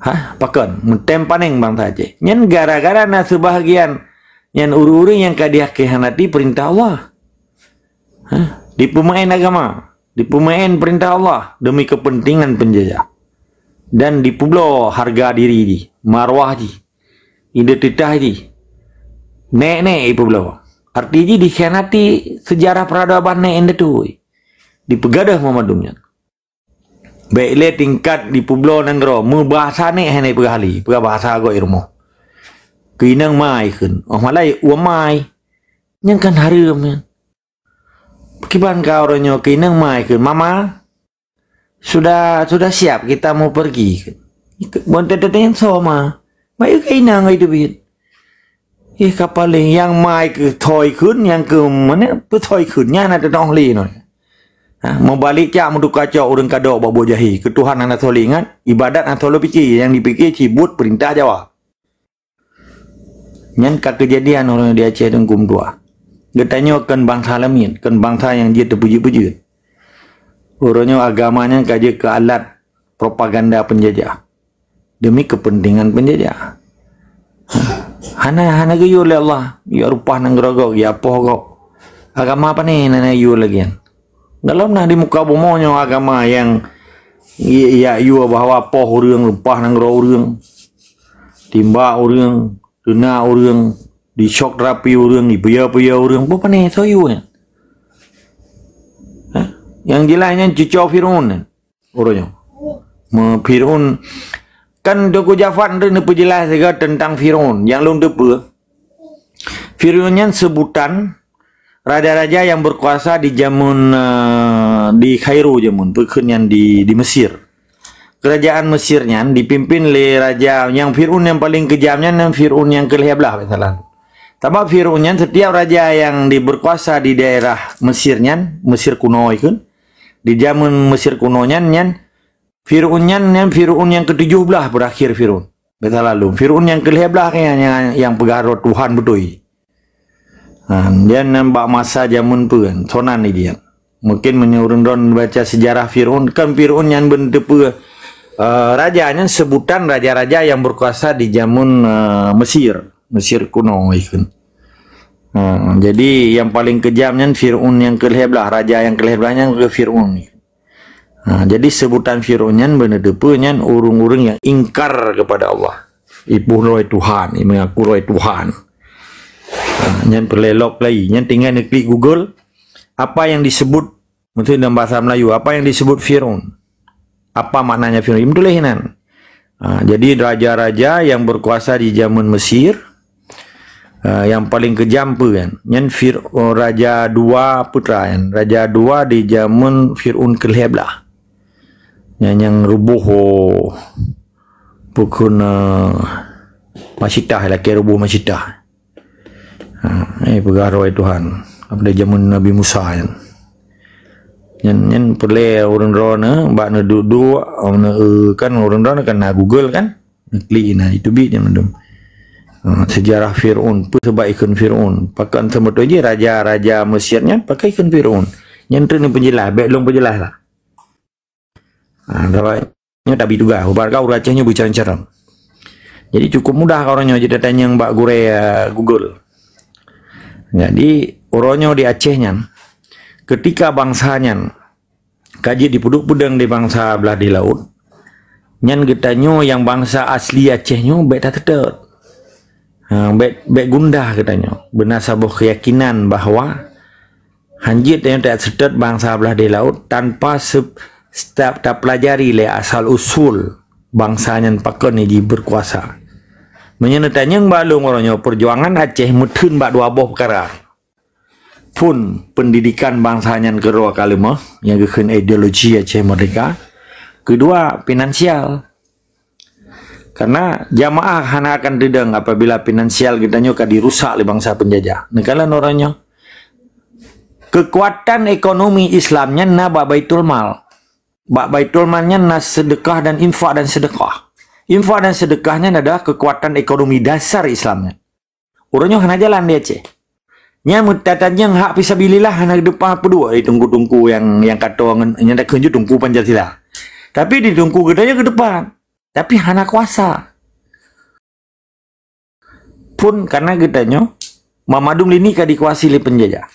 Hah, pakon? Meutem panéng bansa Aceh. Nyan gara-gara na seubahagian nyan ureuëng-ureuëng nyang ka dikhianati peurintah Allah. Hah, dipeumaén agama, dipeumaén peurintah Allah demi kepentingan penjajah. Dan dipeubloe hareuga diri jih, marwah jih, identitas jih. Nék-nék ipeubloe. Arti jih dikhianati sejarah peradaban nèk indatu. Dipeugadôh mandum nyan. Bèk lé tingkat dipeubloe nanggroe, meubahasa nèk hana peugah lé, peugah bahasa gob i rumoh. Keu inong mai kheun, oh malai ueh mai. Nyan kan hareuem nyan. Kiban ka uroe nyoe keu inong mai kheun, "Mama, sudah, sudah siap kita mau pergi kheun." Bon teuntèe nyan soe ma. Mai keu inong ai teubiet. Ih, ka paléng nyang mai keu thoi kheun, nyang keu meunan peuthoi kheun, nyan na teunoh lé nyoe. Ha, meubalek cak meutuka cok ureueng kadok bak buet jahé. Keu Tuhan hana soe lé ingat, ibadat hana soe lé piké, nyang dipiké cit buet peurintah Jawa. Nyan ka keujadian uroe nyoe di Aceh Teungku meutuah. Geutanyoe kon bansa lamiet, kon bansa nyang jeuet teupeujeuet-peujeuet. Uroe nyoe agama nyan ka jeuet keu alat propaganda peunjajah. Demi keupeuntengan peunjajah. Hana, hana geuyue lé Allah, geuyue rupah nanggroe gob, geuyue poh gob. Agama pane na, na yue lagèe nyan. Gohlom na di muka bumoe nyoe agama nyang i-, ijak yue bahwa poh ureueng, rupah nanggroe ureueng, timbak ureueng, teuna ureueng, dicok terapi ureueng, dipeuyô-peuyô ureueng, peue pane soe yue nyan? Hah? Nyang jeulaih nyan cucoe Fir'aun nyan. Uroe nyoe. Me-, Fir'aun, kan Teungku Jafar neupeujeulah sigoe teuntang Fir'aun nyang lôn teupeue. Fir'aun nyan seubutan raja-raja nyang beukuasa di jameun, eh, di Kairo jameun, peue kheun nyan di, di Mesir. Keurajaan Mesir nyan dipimpin lé raja nyang Fir'aun nyang paleng keujam nyan, nyan Fir'aun nyang keulhèe blaih, misalnya. Sabab Fir'aun nyan setiap raja nyang di beukuasa di daerah Mesir nyan, Mesir kuno ikheun, di jameun Mesir kuno nyan, nyan Fir'aun nyan, nyan Fir'aun nyang keutujoh blaih beurakhé Fir'aun. Beta lalu. Fir'aun nyang keulhèe blaih nyan nyang, nyang peugah droe Tuhan beutôi. Ha, nyan bak masa jameun peue, sonan ni dia. Mungkin meunyoe ureueng droen baca sejarah Fir'aun, kan Fir'aun nyan beuneuteupeu, eh, raja nyan seubutan raja-raja nyang beukuasa di jameun, eh, Mesir. Mesir kuno ikheun. Ha, jadi nyang paleng keujam nyan Fir'aun nyang keulhèe blaih, raja nyang keulhèe blaih nyan keu Fir'aun. Ha, jadi seubutan Fir'aun nyan beuneuteupeu nyan ureueng-ureueng nyang ingkar keupada Allah. Ipoh droe Tuhan, imeungaku droe Tuhan. Ha, nyan peureulèe lok lagi. Nyan tinggai neuklik Google, apa yang disebut, maksudnya dalam bahasa Melayu, apa yang disebut Fir'aun? Apa maknanya Fir'aun? Meutuléh nan. Ha, jadi raja-raja nyang beukuasa di jameun Mesir, ha, nyang paleng keujam peue kan? Nyan Fir-, oh, raja dua putra kan? Raja dua di jameun Fir'aun keulhèe blaih. Nyan nyang ruboh, oh, peue kheun, eh, Masitah, lakèe ruboh Masitah. Ha, eh, peugah droe Tuhan. Pada jameun Nabi Musa nyan. Nyan, nyan peureulèe ureueng droeneuh, bak neuduek-duek, neueu kan ureueng droeneuh kan na Google kan? Neuklik na, itu bit nyan mandum. Ha, sejarah Fir'aun, peue sabab ikheun Fir'aun. Pakon seumeutôi jih raja-raja Mesir nyan pakon ikheun Fir'aun. Nyan treuk neupeujeulaih, bèk lôn peujeulaih lah. Ha, sabab nyoe tabi tuga, ubat ka ureueng Aceh nyoe beucarông-carông. Jadi cukup mudah ka uroe nyoe jeuet tatanyong bak gurèe, eh, Google. Jadi uroe nyoe di Aceh nyan, keutika bansa nyan ka jeuet dipeuduek peudeueng di bansa blah di laôt, nyan geutanyoe nyang bansa asli Aceh nyoe bèk taseutôt. Ha, bèk, bèk gundah geutanyoe. Beuna saboh keuyakinan bahwa hanjeuet tanyoe taseutôt bansa blah di laôt tanpa se-, ta-, tapelajari lé asal usul bansa nyan pakon jih beukuasa. Meunyoe neutanyong bak lôn uroe nyoe, peujuangan Aceh meutheun bak dua boh peukara. Phôn pendidikan bansa nyan keudroe ka leumoh, nyang geukheun ideologi Aceh Merdeka. Keudua, finansial. Karena jamaah hana akan teudong apabila finansial geutanyoe ka dirusak lé bansa peunjajah. Neukalon uroe nyoe, keukuatan ekonomi Islam nyan na bak Baitul Mal. Bak Baitul Mal nyan na seudeukah dan infak dan seudeukah. Infak dan seudeukah nyan adalah keukuatan ekonomi dasar Islam nyan. Uroe nyoe hana jalan di Aceh. Nyan meutatanyong hak fisabilillah hana geudepan peuduek di teungku-teungku nyang, nyang kato ngon, nyang takheun jeuet teungku Pancasila. Tapi di teungku geutanyoe geudepan. Tapi hana kuasa. Pun karena geutanyoe, mandum lini ka dikuasai lé peunjajah.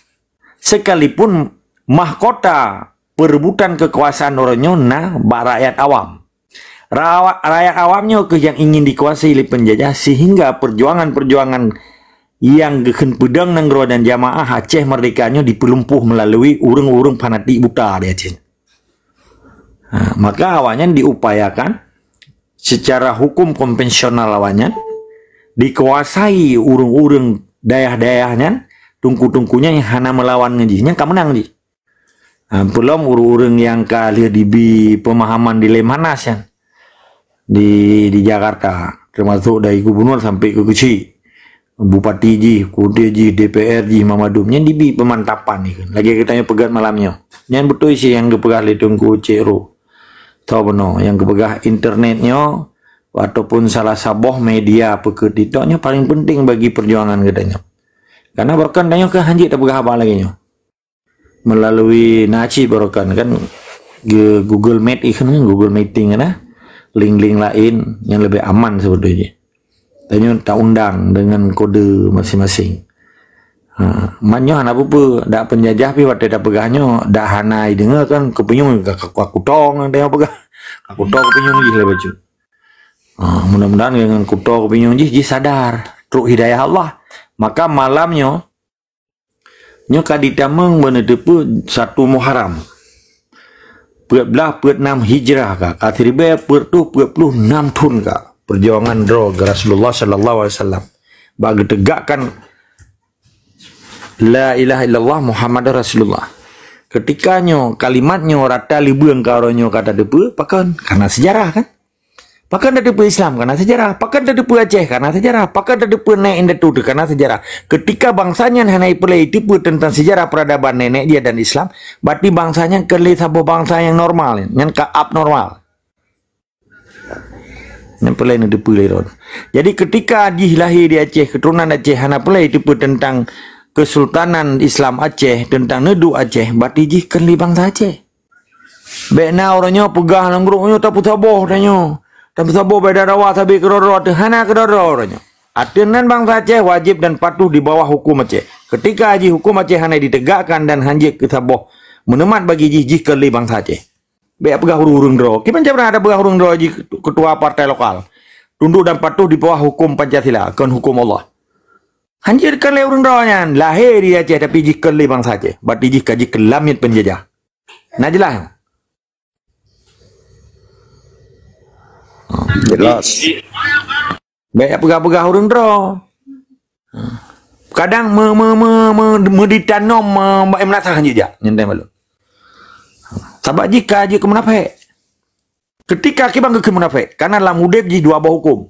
Sekalipun mahkota perebutan kekuasaan uroe nyoe na bak rakyat awam. Rawa-, rakyat awam nyoe keuh nyang ingin dikuasai lé peunjajah sehingga perjuangan-perjuangan nyang geukheun peudong nanggroe dan jamaah Aceh Merdeka nyoe dipeulumpoh meulalu ureuëng-ureuëng fanatik buta di Aceh. Ha, maka awaknyan diupayakan secara hukum konvensional awaknyan dikuasai ureuëng-ureuëng dayah-dayah nyan, teungku-teungku nyan nyang hana meulawan ngon jih, nyan ka meunang jih. Ha, peulom ureuëng-ureuëng nyang ka lheueh dibi pemahaman di Lemhanas nyan di, di Jakarta, termasuk dari gubernur sampai ke keuchik, bupati jih, kodir jih, D P R jih, memadum. Nyan dibi pemantapan ni kan. Lagée geutanyoe peugah malam nyoe. Nyan beutôi sih nyang geupeugah lé Teungku Cek Ro. Tho bunoe, nyang geupeugah internet nyoe ataupun salah saboh media peukeuti tok nyoe paling penting bagi perjuangan geutanyoe. Karena bahkan tanyoe ka hanjeuet tapeugah haba lagée nyoe. Melalui na cit barokan kan, ge-, Google Meet ikheun, Google Meeting kan, link-link laén nyang leubeh aman sebetulnya. Tanyoe taundang dengan kode masing-masing. Ha, man nyoe hana peue-peue, dak penjajah pih watée tapeugah nyoe, dak hana ideungoe kan, keupinyueng ka, ka, ka kutong nyang tanyoe peugah. Ka kutong keupinyueng jih lé bacut. Ha, mudah-mudahan dengan kutong keupinyueng jih, jih sadar, trok hidayah Allah. Maka malam nyoe, nyoe ka ditamong beuneuteupeue satu Muharram. Peuet blaih peuet nam Hijrah ka, ka siribée peuet reutôh peuet ploh nam thon ka. Perjuangan droe Rasulullah sallallahu alaihi wasallam bak geutegakkan la ilaha illallah Muhammadar Rasulullah. Ketika nyoe, kalimat nyoe rata leubeueng ka uroe nyoe ka tateupeue, pakon? Karena sejarah kan? Pakon tateupeue Islam? Karena sejarah. Pakon tateupeue Aceh? Karena sejarah. Pakon tateupeue nèk indatu teuh? Karena sejarah. Ketika bangsa nyan hana ipeureulée iteupeue teuntang sejarah peradaban nenek dia dan Islam, berarti bangsa nyan keu lé saboh bangsa nyang normal, nyan ka abnormal. Nyan peureulée neuteupeue lé droe. Jadi ketika jih lahé di Aceh, keuturonan Aceh hana peureulée iteupeue teuntang Kesultanan Islam Aceh, teuntang neuduek Aceh, berarti jih keu lé bangsa Aceh. Bék na uroe nyoe peugah lam grup nyoe tapeusaboh tanyoe. Tapeusaboh bék dawa sabe keudroe-droe teuh, hana keudroe-droe uroe nyoe. Ateueh nan bangsa Aceh wajéb dan patuh di bawah huköm Aceh. Ketika jih huköm Aceh hana ditegakkan dan hanjeuet keusaboh meuneumat bagi jih, jih keu lé bangsa Aceh. Bék peugah ureuëng-ureuëng droe. Kiban cara ada peugah ureuëng droe jih ketua partai lokal. Tunduk dan patuh di bawah huköm Pancasila, kon huköm Allah. Hanjeuet keu lé ureuëng droe nyan lahé di Aceh tapi jih keu lé bangsa Aceh. Berarti jih ka jih keu lamiet penjajah. Na jeulaih? Jelas. Bék peugah-peugah ureuëng droe. Kadang me, me, me, me, meuditanom, me, bak meunasah jih jak, nyan teuh malu. Sabab jih ka jeuet keu munafék. Ketika kiban geukheun munafék, karena lam udeb jih dua boh huköm.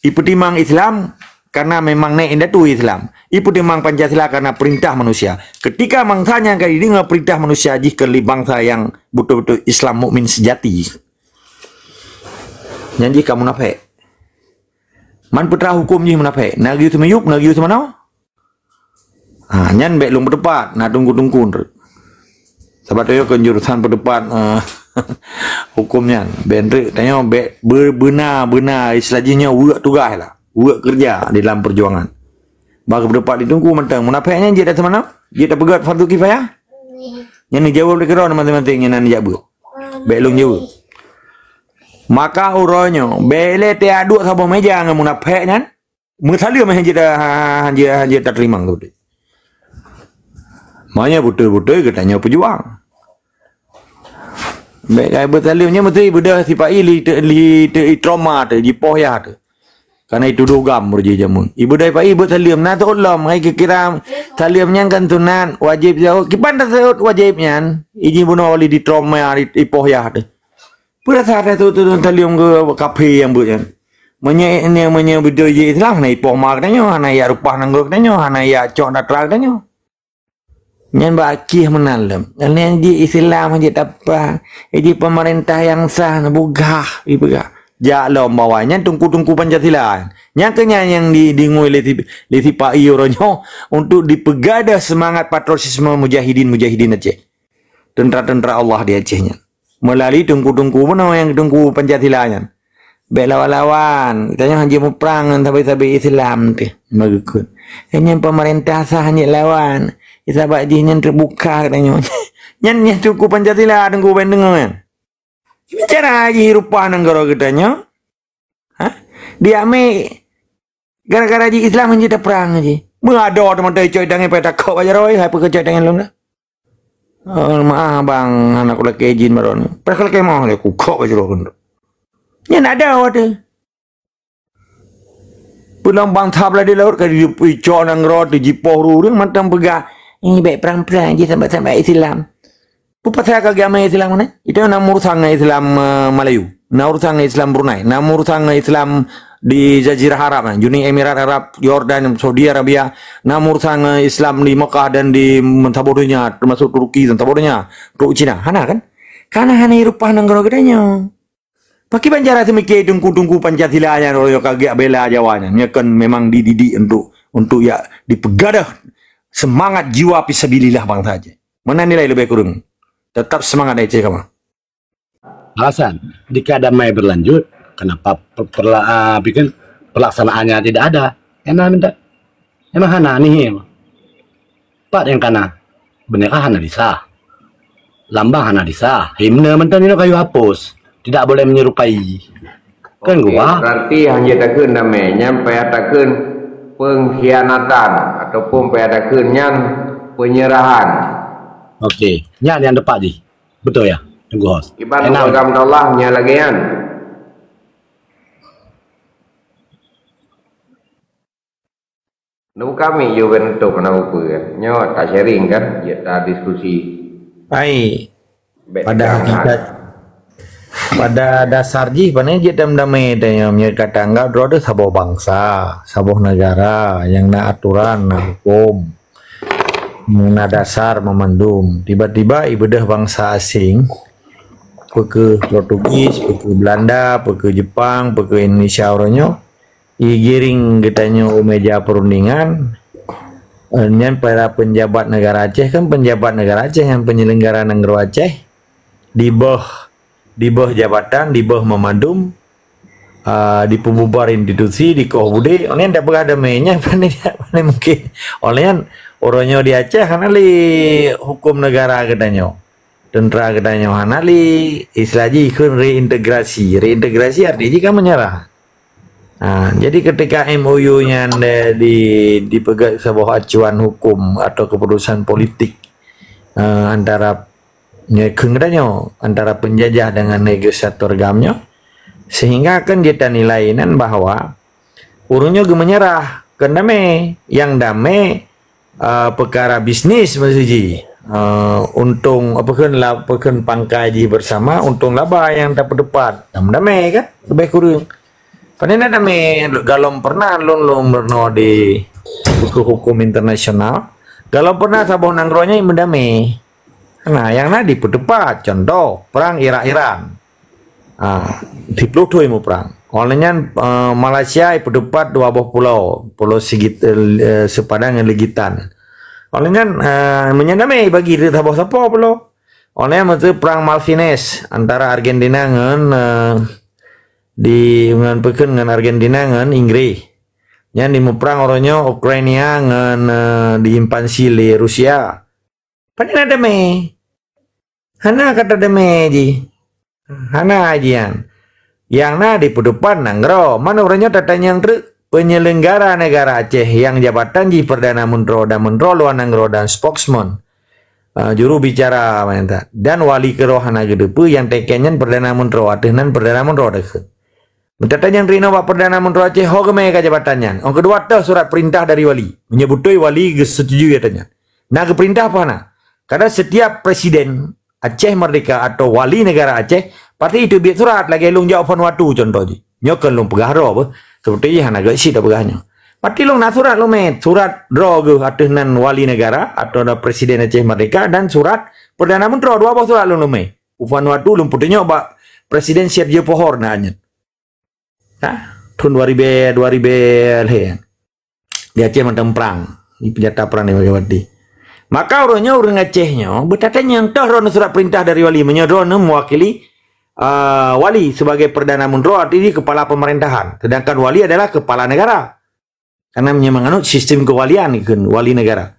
Ipeutimang Islam, karena memang nèk indatu Islam. Ipeutimang Pancasila karena perintah manusia. Ketika bangsa nyan ka jideungoe perintah manusia jih keu lé bangsa nyang beutôi-beutôi Islam mukmin sejati. Nyan jih ka munafék. Man peutra huköm jih munafék. Na geuyue teumiyueb, na geuyue teumanoe. Ha, nyan bék lôn peuteupat, na teungku-teungku treuk. Sabab tanyoe kon jurusan peuteupat, eh, huköm nyan. Bék treuk, tanyoe bék be-, beuna-beuna istilah jih nyoe weuek tugaih lah. Weuek keureuja di dalam perjuangan. Bak peuteupat di teungku mantong. Munafék nyan jeuet ata mana? Jeuet tapeugét fardu kifayah? Nyan neujaweueb lé keudroe maséng-maséng nyan na neujak beuet. Bék lôn jaweueb. Maka uroe nyoe, bék lé teuaduk saboh méja ngon munafék nyan. Meusaleuem hana jeuet, hana jeuet, hana jeuet tateurimong tu. Makanya beutôi-beutôi geutanyoe peujuang. Bék kai beusaleuem nyoe meusti beudôh sipa-i li te-, li te-, i trauma teuh, jipoh yah teuh. Karena itudoh gam beureuji jameun. Ibeudôh sipa-i beusaleuem, na teuôt lom, hai geukira saleuem nyan kan sunat, wajéb jaweueb. Kiban taseuôt wajéb nyan, iji bunoe wali di trauma, i, ipoh yah teuh. Peue rasa ata tu, tu, tu, talium ke kaphé nyang buet nyan? Meunyoe, meunyoe beudôh jih Islam, hana ipoh ma geutanyoe, hana ijak reupah nanggroe geutanyoe, hana ijak cok datra geutanyoe. Nyan bak akhé meunan lom. Nyan jih Islam jih tapa, jih pemerintah nyang sah, na bugah, ipeugah. Jak lom bawa nyan teungku-teungku Pancasila. Nyan keuh nyan nyang di, dingui lé si, lé sipa-i uroe nyoe untuk dipeugadôh seumangat patriotisme mujahidin-mujahidin Aceh. Teuntara-teuntara Allah di Aceh nyan. Meulalu teungku-teungku bunoe nyang teungku Pancasila nyan. Bék lawan-lawan, geutanyoe hana jimuprang ngon sabe-sabe Islam teuh, meugeukheun. Nyan pemerintah sah hana lawan, sabab jih nyan teubuka geutanyoe. Nyan, nyan teungku Pancasila teungku ban deungoe nyan. Bicara jih rupa nanggroe geutanyoe. Ha? Di amé Gara-gara jih Islam jih taprang jih. Meuadoe teuma teucok tangai pai takok bak jaroe, hai peue keucok tangai lôn dah. Oh, maaf bang, hana kulakée jin baroe nyoe. Padahai kulakée moh lé kukok bak jaroe keunoe. Nyan ada watée. Pulang bangsa blah di laôt ka jicok nanggroe teujipoh ureuëng mantong peugah, "Ini baik perang-perang je sambat-sambat Islam." Peue pasai ka geumé Islam ni? Itu na urusan ngon Islam, eh, Melayu, na urusan ngon Islam Brunei, na urusan ngon Islam di Jazirah Arab, eh, Uni Emirat Arab, Jordan, Saudi Arabia, na urusan ngon Islam di Mekah dan di saboh donya, termasuk Turki dan saboh donya, untuk Cina. Hana kan? Karena hana rupa nanggroe geutanyoe. Pakriban cara seumiké teungku-teungku Pancasila nyan, roh ka geujak bela Jawa nyan, nyan kan memang dididik untuk, untuk ya dipeugadah semangat jiwa fisabilillah bangsa Aceh. Mana nilai lebih kurang? Tetap semangat dari Aceh kamu. Alasan, jika damai berlanjut, kenapa per-, perla-, ah, bikin pelaksanaannya tidak ada? Enak minta. Emang hana nih. Pat nyang kana? Bendera hana disah. Lambang hana disah. Himne mantong nyoe ka hapus. Tidak boleh menyerupai. Kan gua? Berarti hanya takheun damai nyan payah takheun pengkhianatan ataupun payah takheun nyan penyerahan. Okey, nyan yang tepat jih. Betul ya, Teungku Hos. Iban program Allah nya lagi kan. Neu kami yo ben tu kena upa kan. Nyo tak sharing kan, ya tak diskusi. Hai. Pada hakikat, pada dasar jih, pane jih tem damai tanya, meunyoe ka tanggap droe tu saboh bangsa, saboh negara yang na aturan, na hukum, na dasar memandum. Tiba-tiba ibeudeh bangsa asing, peue keuh Portugis, peue keuh Belanda, peue keuh Jepang, peue keuh Indonesia uroe nyoe, igiring geutanyoe u meja perundingan, eh, nyan para penjabat negara Aceh kan penjabat negara Aceh nyang penyelenggara nanggroe Aceh dibeuh, dibeuh jabatan, dibeuh memandum, ah, dipeububar institusi, dikoh budé, oleh nyan tapeugah damai nyan pane, pane mungkin. Oleh nyan uroe nyoe di Aceh hana lé hukum negara geutanyoe. Tentera geutanyoe hana lé, istilah jih kheun reintegrasi. Reintegrasi arti jih kan menyerah. Ha, jadi ketika M O U nyan, eh, di, dipeugét saboh acuan hukum atau keputusan politik, eh, antara, nyoe kheun geutanyoe, antara penjajah dengan negosiator GAM nyoe, sehingga kan jeuet tanilai nan bahwa ureuëng nyoe geumenyerah, kheun damai. Nyang damai, eh, peukara bisnis meusti jih. Eh, untông, apa kheun la-, apa kheun pangkai jih bersama, untông laba nyang tapeuteupat. Nyang damai kan? Leubeh kureueng. Pane na damai, galom pernah lôn, lôn meurunoe di buku hukum internasional. Galom pernah saboh nanggroe nyan meudamai. Nah, nyang na dipeuteupat, contoh, perang Irak-Iran. Ah, siplôh thôn muprang. Oleh nyan, eh, Malaysia ipeuteupat dua boh pulo, Pulo Sigit, eh, Sepadan ngon Legitan. Oleh nyan, eh, meunyan damai bagi saboh sapo pulo. Oleh nyan meuteue perang Malvinas antara Argentina ngon, eh, di, ngon peue kheun ngon Argentina ngon Inggris. Nyan dimuprang uroe nyoe Ukraina ngon, eh, diinvasi lé Rusia. Pane na damai. Hana kata damai jih. Hana jih nyan. Nyang na dipeuteupat nanggroe. Man uroe nyoe tatanyong treuk, penyelenggara negara Aceh nyang jabatan jih Perdana Menteri dan Menteri Luar Nanggroe dan spokesman, eh, juru bicara pemerintah, dan wali keudroe hana geuteupeue, nyang teuken nyan Perdana Menteri, ateueh nan Perdana Menteri teukeue. Meutatanyong rinong bak Perdana Menteri Aceh, ho geumé ka jabatan nyan. Ong keudua, toh surat perintah dari wali. Meunyoe beutôi wali geusetuju ateueh nyan. Na geuperintah apa hana? Karena setiap presiden Aceh Merdeka atau wali negara Aceh, pasti iteubiet surat lagée lôn jak u Vanuatu contoh jih. Nyoe kon lôn peugah droe beuh. Seperti jih hana geuchik tapeugah nyoe. Pasti lôn na surat lôn mé, surat droe geuh ateueh nan wali negara atau na presiden Aceh Merdeka dan surat Perdana Menteri, dua boh surat lôn, lôn mé. U Vanuatu lôn peutunyok bak Presiden Sergio Pohor na nyan. Ha? Thôn dua ribu, dua ribu lhée. Di Aceh mantong prang. Di penjata prang di Megawati. Maka uroe nyoe ureuëng Aceh nyoe beutatanyong toh droeneuh surat perintah dari wali. Meunyoe droeneuh mewakili, ah, wali sebagai Perdana Menteri, artinya kepala pemerintahan. Sedangkan wali adalah kepala negara. Karena meunyoe meunganut sistem kewalian, ikheun wali negara.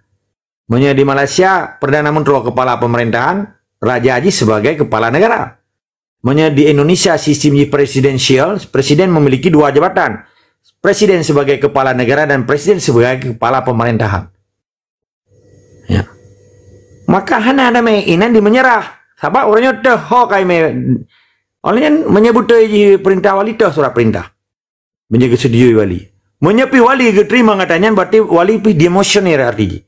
Meunyoe di Malaysia, Perdana Menteri kepala pemerintahan, raja jih sebagai kepala negara. Meunyoe di Indonesia sistem jih presidensial, presiden memiliki dua jabatan. Presiden sebagai kepala negara dan presiden sebagai kepala pemerintahan. Ya. Maka hana damé inan di menyerah. Sabab ureuëng nyoe teuh ho kai mé. Oleh nyan meunyoe beutôi jih perintah wali teuh surat perintah. Meunyoe geuseudioi wali. Meunyoe pih wali geuteurimong ata nyan berarti wali pih demosioner arti jih.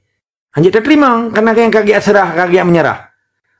Hanjeuet tateurimong karena nyang ka geujak seurah, ka geujak menyerah.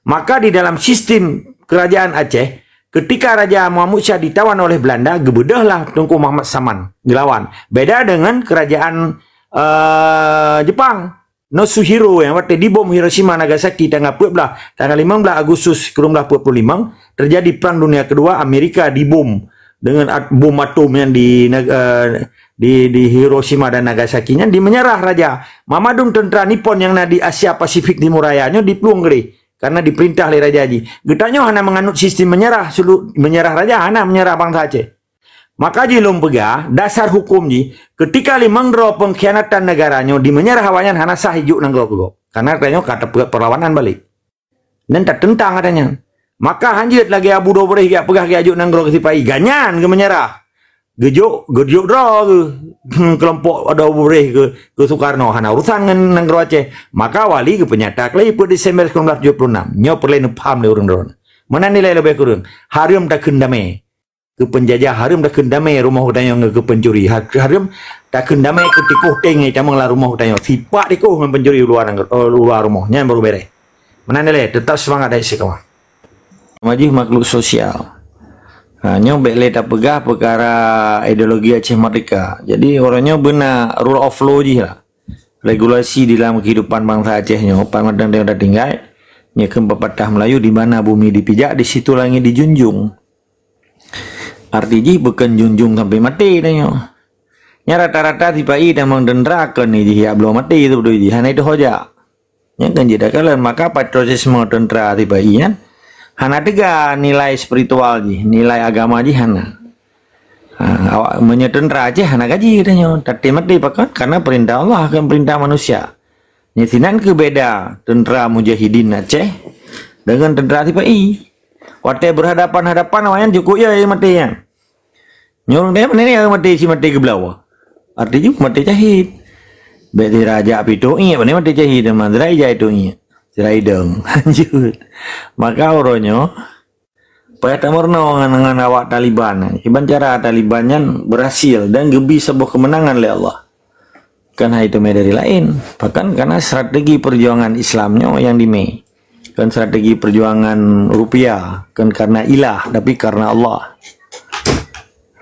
Maka di dalam sistem kerajaan Aceh, ketika Raja Muhammad Syah ditawan oleh Belanda, geubeudôhlah Teungku Muhammad Saman geulawan. Beda dengan kerajaan eh, Jepang. Nosuhiro nyang watée dibom Hiroshima Nagasaki tanggal peuet blah, tanggal limong blah Agustus sikureueng blah peuet puluh limong, terjadi Perang Dunia Kedua, Amerika dibom dengan at- bom atom yang di neg- eh, di di Hiroshima dan Nagasaki nyan, dimenyerah raja. Mamadum tentera Nippon yang na di Asia Pasifik Timur Raya nyoe diplueng keudeh karena diperintah lé raja jih. Geutanyoe hana menganut sistem menyerah sulu-, menyerah raja, hana menyerah bangsa Aceh. Maka jih lôn peugah, dasar hukum jih, ketika limong droe pengkhianatan negara nyoe dimenyerah awaknyan hana sah ijok nanggroe keu gob. Karena tanyoe ka tapeuet perlawanan balik. Dan tateuntang ata nyan. Maka hanjeuet lagée Abu Dobreh geujak peugah geujak jok nanggroe keu sipai, ganyan geumenyerah. Geujok, geujok droe geuh, kelompok Abu Dobreh keu, keu Sukarno hana urusan ngon nanggroe Aceh. Maka wali geupeunyata keu lhée peuet Desember sikureueng blah tujoh puluh enam. Nyoe peureulée neupaham lé ureuëng droe. Meunan nilai leubeh kureueng. Hareuem takheun damé. Keu peunjajah hareuem takheun damé rumoh geutanyoe ngon keu pencuri. Ha-, hareuem takheun damé keu tikoh teng nyang tamong lam rumoh geutanyoe. Sipak tikoh ngon pencuri u luwa nanggroe, eh, u luwa rumoh. Nyan baru bereh. Meunan lé, tetap seumangat dan istiqamah. Majih makhluk sosial. Ha, nyoe bék lé tapeugah peukara ideologi Aceh Merdeka. Jadi, uroe nyoe beuna rule of law jih lah. Regulasi di dalam kehidupan bangsa Aceh nyoe, pat mantong tanyoe tatinggai, nyoe kheun pepatah Melayu, "Di mana bumi dipijak, di situ langit dijunjung." Arti jih bukan junjung sampai maté tanyoe. Nya rata-rata sipai tamong teuntera kon jih jak bloe maté tu beutôi jih, hana itu hoja. Nyan kan jeuet takalon, maka patriotisme teuntera sipai nyan hana teuga nilai spiritual jih, nilai agama jih hana. Ha, awak meunyoe teuntera Aceh hana gaji geutanyoe, taté maté pakon? Karena perintah Allah, kon perintah manusia. Nyan sinan keu beda teuntera mujahidin Aceh dengan teuntera sipai. Watée berhadapan-hadapan awaknyan jukuk ya maté nyan. Nyoe ureuëng tanya, "Pane ni maté si maté geublawa?" Arti jih maté syahid. Bék sira jak pih toiek, pane maté syahid, teuma sira ijai toiek. Sira idong. Lanjut. Maka uroe nyoe, payah tameurunoe ngon, ngon awak Taliban. Kiban cara Taliban nyan berhasil dan geubi saboh keumeunangan lé Allah. Kan hai teumé dari laén. Bahkan karena strategi perjuangan Islam nyoe nyang dimé. Kan strategi perjuangan rupiah, kan karena ilah, tapi karena Allah.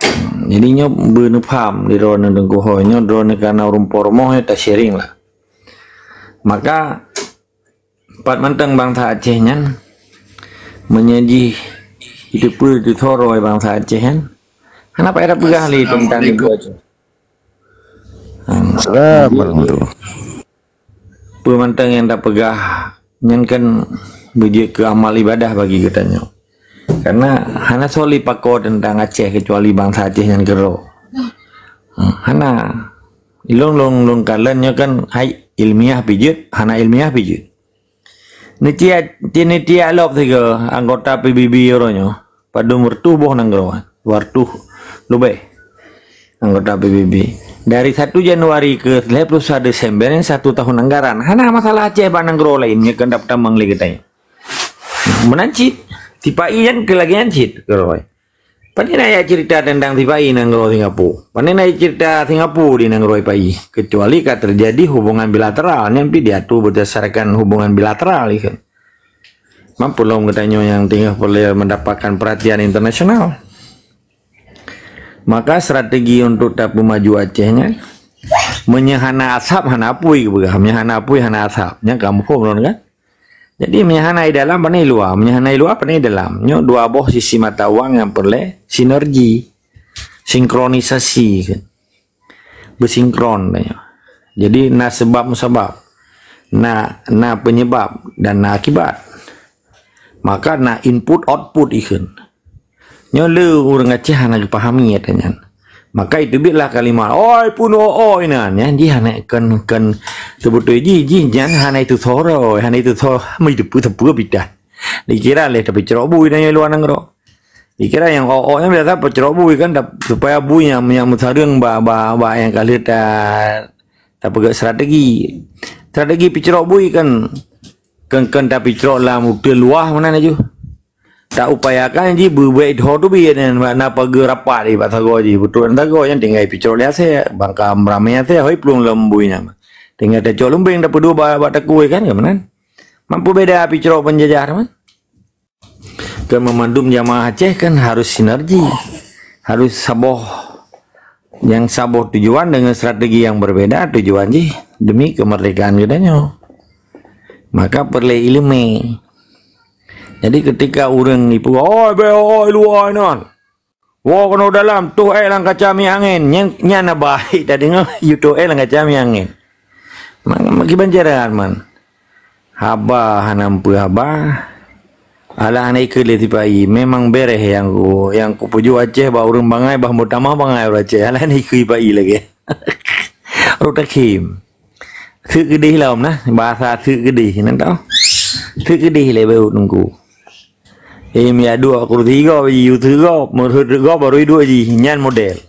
Hmm, jadi nyoe beuneupaham di droeneuh Teungku Hôi, nyoe droeneuh karena ureuëng po rumoh nyoe ta-sharing lah. Maka, pat mantong bangsa Aceh nyan, meunyoe jih jiteupeue teuthoro bangsa Aceh nyan, hana payah tapeugah lé teuntang ibu Aceh. Hmm. Assalamualaikum. Peue mantong nyang tapeugah nyan kan beujeuet keu amal ibadah bagi geutanyoe. Karena hana soe lé pakoe teuntang Aceh keucuali bansa Aceh nyang keudroe. Hmm, hana. Lôn, lôn, lôn kalon nyoe kan hai ilmiah pih jeuet, hana ilmiah pih jeuet. Neutiek, neutiek lom sigoe anggota P B B uroe nyoe. Padum reutôh boh nanggroe, dua reutôh leubeh anggota P B B. Dari satu Januari ke tiga puluh satu Desember, nyan satu tahun anggaran. Hana masalah Aceh bak nanggroe laén nyang keuneuk tamong lé geutanyoe. Meunan cit, sipa-i nyan keu lagèe nyan cit keudroe. Pane na jak cerita teuntang sipa-i nanggroe Singapura? Pane na jak cerita Singapura di nanggroe sipa-i? Kecuali ka terjadi hubungan bilateral, nyan pih diatur berdasarkan hubungan bilateral, ya kan? Maklum geutanyoe nyang teungoh peureulèe mendapatkan perhatian internasional. Maka strategi untuk tapeumaju Aceh nyan, meunyoe hana asap, hana apui geupeugah. Meunyoe hana apui, hana asap. Nyan ka muphom lôn kan? Jadi, meunyoe hana di dalam, pane di luwa. Meunyoe hana di luwa, pane di dalam. Nyoe dua boh sisi mata uang nyang peureulèe sinergi, sinkronisasi, kan? Beusinkron tanyoe. Jadi, na seubab musabab, na, na penyebab dan na akibat. Maka na input output ikheun. Nyoe le ureueng Aceh hana geupahami ata nyan. Maka iteubiet lah kalimat, "Oi, peunoh oi," nyan. Nyan jih hana kon, kon seubeutôi jih, jih nyan hana itu suara, hana itu suara, hana itu peue-peue bidan. Dikira lé tapi cerok bui dan luwa nanggroe. Dikira nyang ôk-ôk nyan biasa peucrok bui kan, tap-, supaya bui nyang, nyang meusareung bak, bak, bak nyang ka lheueh ta-, tapeugah strategi. Strategi peucrok bui kan, kan, kan tapeucrok lam uteuen luwah meunan laju. Taupayakan jih beubèk tho teubiet nyan, na pageue rapat di bak sagoe jih, beutôi sagoe nyan tinggai peucrok lé asèe, bangka meuramè asèe, hôi plueng lom bui nyan. Tinggai tacok lumbeng tapeuduek bak, bak takue kan, ka meunan. Mampu beda peucrok penjajah teuma. Kan meumandum jamaah Aceh kan harus sinergi. Harus saboh, nyang saboh tujuan dengan strategi yang berbeda tujuan jih demi kemerdekaan geutanyoe. Maka peureulèe ileumèe. Jadi ketika ureueng ipeugah, "Oi, bèk oi luwa nyan. Woe keunoe dalam, toh èk lam kaca miangén." Nyan, nyan na baik tadeungoe, yue toh èk lam kaca miangén. Maka kiban cara man. Haba hana meupeue haba. Alah hana ikheun lé sipa-i, memang bèrèh nyang ku, nyang kupeujoh Aceh bak ureueng bangai, bah meutamah bangai ureueng Aceh. Alah hana ikheun sipa-i lagèe. Rot takhém. Seuk keudeh lom nah, bahasa seuk keudeh, na tau. Seuk keudeh lé beuet teungku. Eh, miak duek kursi gob, yue seuk gob, meureuhot gob baru iduek jih, nyan model.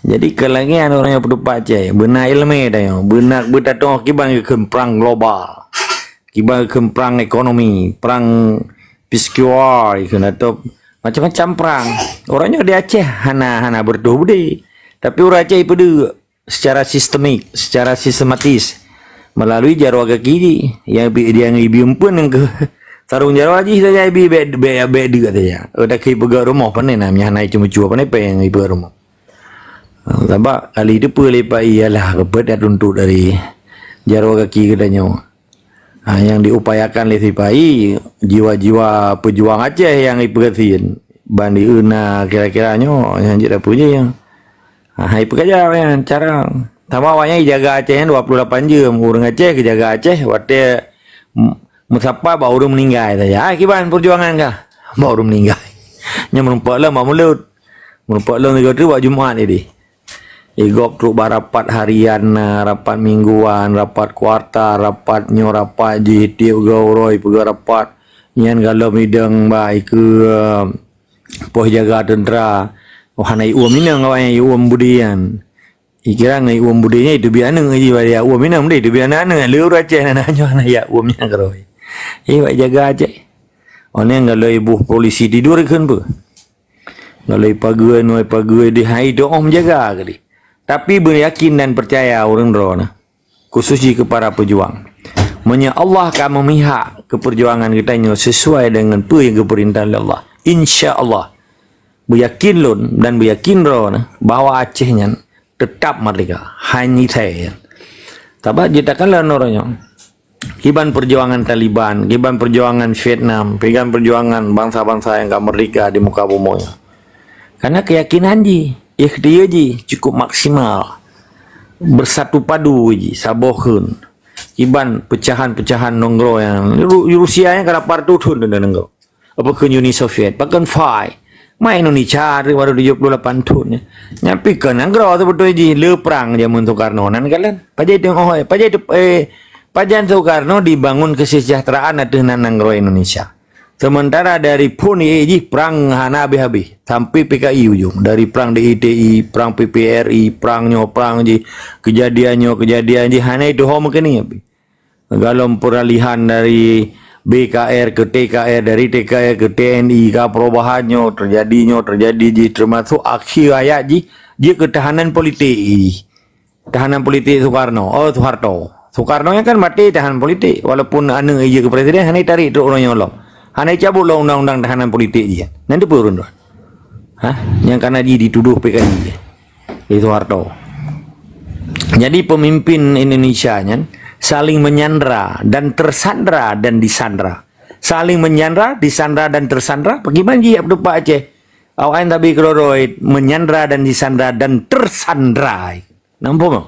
Jadi, keulangèan ureueng nyang peuteupat cai, beuna ileumèe tanyoe, beuna beutatong kiban geukheun prang global, kiban geukheun prang ekonomi, prang P S Q R, ikheun atau macam-macam prang. Ureueng nyoe di Aceh hana, hana beureutoh beudé. Tapi ureueng Aceh ipeuduek secara sistemik, secara sistematis melalui jaroe gaki jih. Nyang bi-, nyang ibi umpeuen nyang keu sarong jaroe jih saja ibi bèk, bèk, bèk deuk saja. Oh, dak keu ipeugah rumoh, pane na, nyang hana icumeucue, pane pèng ipeugah rumoh. Ha, sabab kali teupeue lé sipa-i ialah keupeue tatuntot dari jaroe gaki geutanyoe. Ha, nyang diupayakan lé sipa-i, jiwa-jiwa peujuang Aceh nyang ipeugasien. Ban di na kira-kira nyoe, nyang jeuet tapeujeuet. Ha, hai peukaja awaknyan cara. Sama awaknyan ijaga Aceh nyan dua puluh lapan jeuem. Ureueng Aceh geujaga Aceh watèe m-, meusapat bak ureueng meuninggai saja. Ah, kiban peujuangan kah? Bak ureueng meuninggai. Nyan meurumpok lom bak mulod. Meurumpok lom tiga tu bak Jumat jadi. Igob trok bak rapat harian, rapat mingguan, rapat kuartal, rapat nyoe, rapat jih, tiep gurèe peugah rapat. Nyan galom idong bak ikeue, poh jaga teuntra. Oh, hana iuem inong awaknyan, iuem budi nyan. Ikira ngon iuem budi nyan iteubiet aneuk jih, bak iuem inong deh, iteubiet aneuk-aneuk. Lé ureueng Aceh na nyoe hana iuem inong keurôi. Eh, bak jaga Aceh. Oh, nyan galom iboh polisi tidur ikheun peue? Galom ipageue, nyoe ipageue, di hai doh meujaga keudeh. Tapi beuyakin dan peucaya ureueng droeneuh, khusus jih keu para peujuang. Meunyoe Allah ka meumihak keu peujuangan geutanyoe sesuai deungon peue nyang geupeurintah lé Allah, insya Allah, beuyakin lôn dan beuyakin droeneuh bahwa Aceh nyan teutap merdeka, hana thèe. Sabab jeuet takalon uroe nyoe. Kiban peujuangan Taliban, kiban peujuangan Vietnam, kiban peujuangan bansa-bansa nyang ka merdeka di muka bumoe nyoe. Karena keuyakinan jih, ikhtiar jih cukup maksimal. Bersatu padu jih, saboh kheun. Kiban pecahan-pecahan nanggroe nyan. Ru-, Rusia nyan ka lapan reutôh thon teuh nanggroe. Apa kheun Uni Soviet, pakon fai. Ma Indonesia, baru tujuh puluh lapan thon nyan. Nyan pih kon nanggroe seubeutôi jih, le prang jameun Soekarno nan kalon. Pajan teungoh, pajan teu-, eh, pajan Soekarno dibangun kesejahteraan ateueh nan nanggroe Indonesia. Sementara dari phon ié jih prang hana habéh-habéh. Sampai P K I ujong. Dari prang D I T I, prang P P R I, prang nyoe, prang jih, kejadian nyoe, kejadian jih, hana itu ho meukeuni habéh. Galom peralihan dari B K R ke T K R, dari T K R ke T N I, ka perubahan nyoe terjadi, nyoe terjadi jih, termasuk akhir ayat jih, jeuet keu tahanan politik jih. Tahanan politik Soekarno, oh, Soeharto. Soekarno nyan kan maté tahanan politik, walaupun aneuk jih keu presiden, hana tarék trok uroe nyoe lom. Hana cabot lom undang-undang tahanan politik jih. Nan teupeue ureueng tu? Hah? Nyang kana jih dituduh P K I. Di Soeharto. Jadi pemimpin Indonesia nyan saling menyandra dan tersandra dan disandra. Saling menyandra, disandra dan tersandra. Bagaimana jih yak peuteupat Aceh? Awaknyan tabi keudroe-droe menyandra dan disandra dan tersandra. Nampak tak?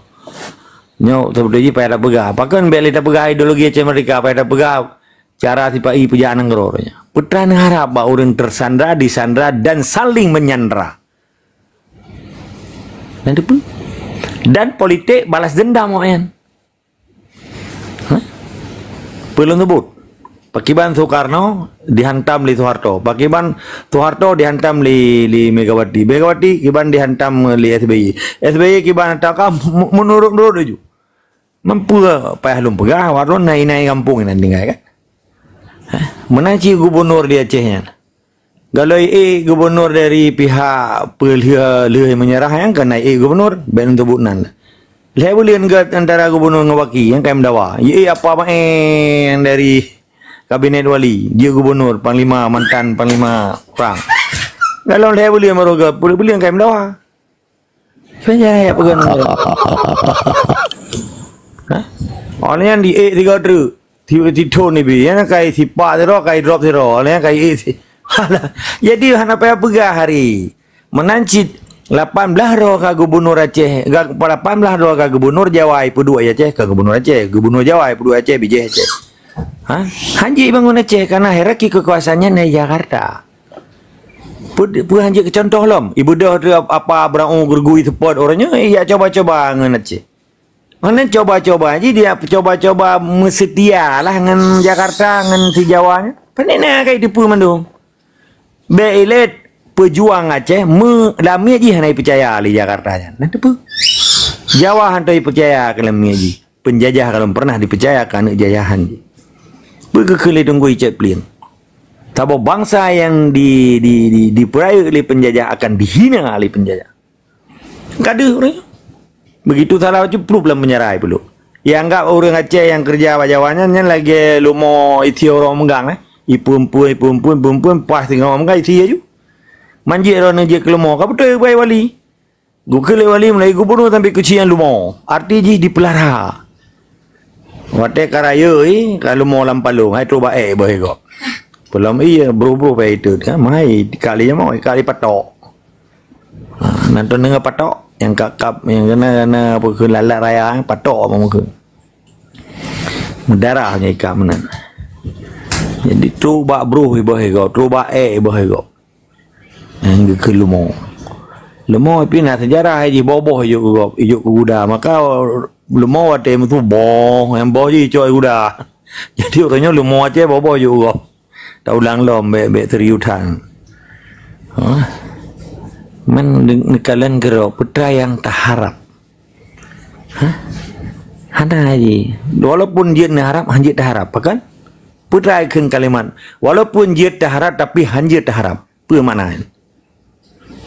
Nyoe seperti jih payah tapeugah. Pakon bèk lé tapeugah ideologi Aceh Merdeka, payah tapeugah cara sipa-i peujak nanggroe nyan. Peutra neuharap bak ureueng tersandra, disandra dan saling menyandra. Dan teupeue? Dan politik balas dendam awaknyan. Hah? Peue lôn sebut? Pakiban Soekarno dihantam lé Soeharto. Pakiban Soeharto dihantam lé, lé Megawati. Megawati kiban dihantam lé S B Y. S B Y kiban hantam ka mu-, meunurot-nurot laju. Mampu payah lôn peugah, awak droe nai-nai gampông nyan tinggai kan. Hah? Meunan cit gubunur di Aceh nyan. Galoi ék gubunur dari pihak peulheueh-lheueh meunyeurah nyang ka nai ék gubunur, bèk lôn seubut nan. Lhèe buleuen gèt antara gubunur ngon waki nyang ka meudawa. Ék apa maén dari kabinet wali, jeuet gubunur, panglima, mantan panglima prang. Dalam lhèe buleuen baroe gèt, peuet buleuen ka meudawa. Saja ya pegang. Hah? Awak nyan di ék tiga truk. Tiga tiga truk ni bi. Yang kai sipak siro, kai drop siro. Awak nyan kai ék si. Jadi hana payah peugah hari. Meunan cit lapan belas droe ka gubunur Aceh, ga-, lapan belas droe ka gubunur Jawa, ipeuduek Aceh ka gubunur Aceh, gubunur Jawa ipeuduek Aceh bijéh Aceh. Ha? Hanjeuet bangun Aceh karena hierarki kekuasaannya di Jakarta. Peu, peu hanjeuet keu contoh lom. Ibeudôh tu apa Abraham Gergui seupôt orang nyoe, ya coba-coba ngon Aceh. Mana coba-coba ji dia coba-coba meusetia lah ngon Jakarta, ngon si Jawa nyan. Pane na kai teupeu mandum. Bèk ilét peujuang Aceh me-, lamiet jih hana ipeucaya lé Jakarta nyan. Nah, teupeu. Jawa hana ipeucaya keu lamiet jih. Penjajah kalau pernah dipeucaya keu aneuk jajahan jih. Beukeuh lé Teungku Icet Plieng. Saboh bangsa yang di, di, di, dipeurayeuk lé penjajah akan dihina lé penjajah. Ka deuh ureueng nyoe. Begitu salah bacut plup lam penjara ipeuleuk. Ianggap ureueng Aceh nyang keureuja bak Jawa nyan, nyan lagèe lumo isi uroe meugang, eh. Ipeuen-peuen, ipeuen-peuen, ipeuen-peuen, paih singoh meugang isi laju. Manjeuet droeneuh jeuet keu lumo, ka beutôi beugai wali. Geukheun lé wali mulai gubunur sampoe keuchik nyan lumo. Arti jih dipeulara. Watèe ka rayeuk, eh, ka lumo lam palong, hai trok bak èk boh gob. Peulom iya, broh-broh pai itu, kan, mai, ka lé nyoe, ka lé patok. Ha, nan tu deungoe patok, nyang kap-kap, nyang keunan, keunan apa keu lalat raya, patok apa muka. Meudarah nyan ikap meunan. Jadi, trok bak broh iboh gob, trok bak èk iboh gob. Nyang geukheun lumo. Lumo pih na seujarah jih boh-boh ijok keu gob, ijok keu guda. Maka lumo watèe meusu boh, nyang boh jih icok guda. Jadi, uroe nyoe lumo Aceh boh-boh ijok keu gob. Taulang lom bèk, bèk serius that. Hah? Man neukalon keudroe, peue nyang taharap? Hah? Hana ji. Walaupun jeuet neuharap, hanjeuet taharap, kan? Peue kheun kalimat, walaupun jeuet taharap, tapi hanjeuet taharap. Peue makna nyan?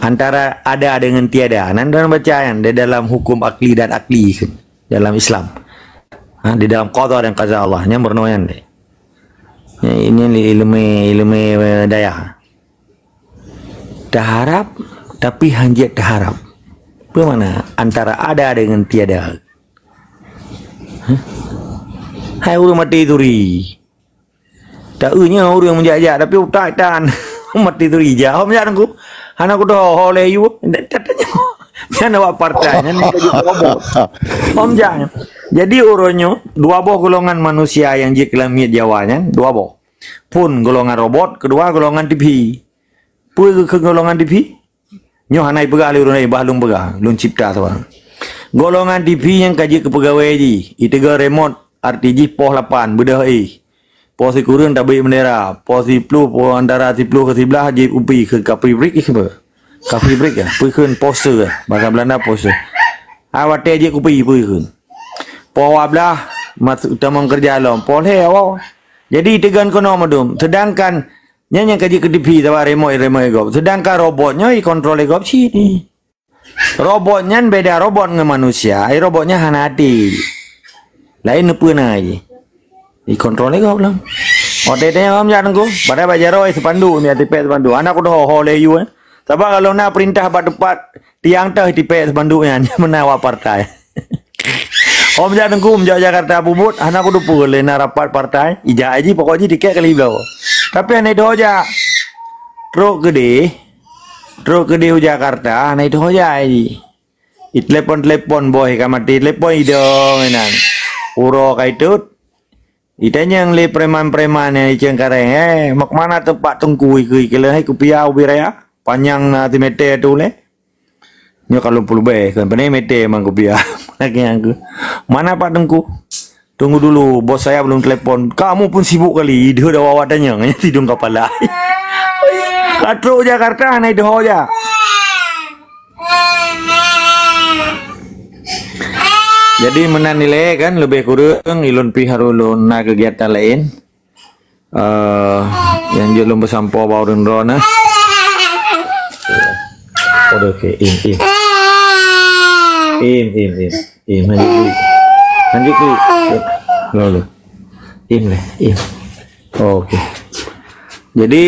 Antara ada dengan tiada. Nan dalam bacaan, di dalam hukum akli dan akli dalam Islam. Ha, di dalam qada dan qaza Allah. Nyan meurunoe nyan deh. Ini ilmu, ilmu daya. Taharap, tapi hanjeuet taharap. Peue makna antara ada dengan tiada? Hah? Hai ureueng maté turi. Tak eu nyoe ureueng meujak-jak, tapi utak tan. Maté turi jak. Hom jak Teungku. Hana kudoh ho lé yue. Nyan awak partai, nyan ka jeuet robot. Hom jak. Jadi uroe nyoe, dua boh golongan manusia nyang jeuet keu lamiet Jawa nyan, dua boh. Phôn golongan robot, keudua golongan T V. Peue keu golongan T V? Nyoe hana ipeugah lé ureueng laén, bah lôn peugah, lôn cipta saban. Golongan T V nyang ka jeuet keu peugawée jih, iteuga remote, arti jih poh lapan, beudôh éh. Poh sikureueng tabeuet bendera, poh siploh, poh antara siploh keu siblaih jeuet kupi keu kapri brik, eh, apa? Kapri brik, eh? Peue kheun poster, eh? Bahasa Belanda poster. Ah, watée jeuet kupi, peue kheun. Poh dua blaih, masuk tamong keureuja lom. Poh lhée awai. Jadi, iteuga keunoe mandum. Sedangkan nyan nyang ka jeuet keu T V, saban remote, remote gob. Sedangkan robot nyoe ikontrol lé gob cit. Robot nyan beda robot ngon manusia, ai robot nyan hana até. Laén neupeue na jih. Ikontrol lé gob lom. Watée tanyong jak Teungku, padahai bak jaroe spanduk, miet tipék spanduk. Hana kudoh ho lé yue, eh. Saban kalau na peurintah bak teumpat tiang teuh tipék spanduk nyan, meunan awak partai. Hom jak Teungku, meujak Jakarta peubuet, hana kuteupeu lé na rapat partai, ijak jih pokok jih tiket kali bloe. Tapi hana idong jak. Trok keudeh, trok keudeh u Jakarta, hana idong jak jih. Itelepon-telepon boh ka maté, telepon idong inan. Uroe ka itot. Itanyong lé preman-preman nyang di Cengkareng, "Eh, mau ke mana tempat Teungku?" Ikeu, ikeu leuhai kupiah ubé raya. Panyang na simeté tu lé. Nyoe ka lôn peuleubeh, kan, pane meté mang kupiah. Lagée nyan keuh. "Mana Pak Teungku?" Tunggu dulu, bos saya belum telepon. Kamu pun sibuk kali, ideuh dah awak tanya, hanya tidong kapala. Ka trok Jakarta, hana ideuh jak. Jadi meunan ilée kan, lebih kurang ilôn pih harôh lôn na kegiatan laén. Eh, nyang jeuet lôn peusampoe bak ureuëng droeneuh. Oke, oke, im, im. Im, im, im. Im, lanjut klik. Lanjut klik. Lalu. Im leh, im. Oke. Jadi,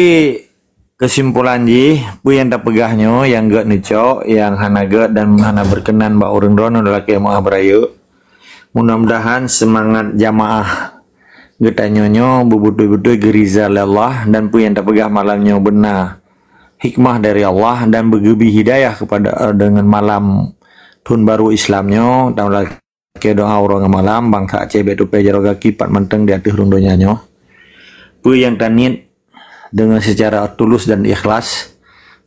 kesimpulan jih, peue nyang tapeugah nyoe, nyang gét neucok, nyang hana gét dan hana berkenan bak ureuëng droeneuh lôn lakée meu'ah beurayeuk. Mudah-mudahan seumangat jamaah geutanyoe nyoe beubeutôi-beutôi geuridha lé Allah dan peue nyang tapeugah malam nyoe beuna hikmah dari Allah dan beugeubri hidayah kepada, eh, deungon malam thon barô Islam nyoe. Tameulakée doa uroe ngon malam, bansa Aceh bék tupée jaroe gaki pat mantong di ateueh rhueng donya nyoe. Peue nyang taniet deungon seucara tulus dan ikhlas,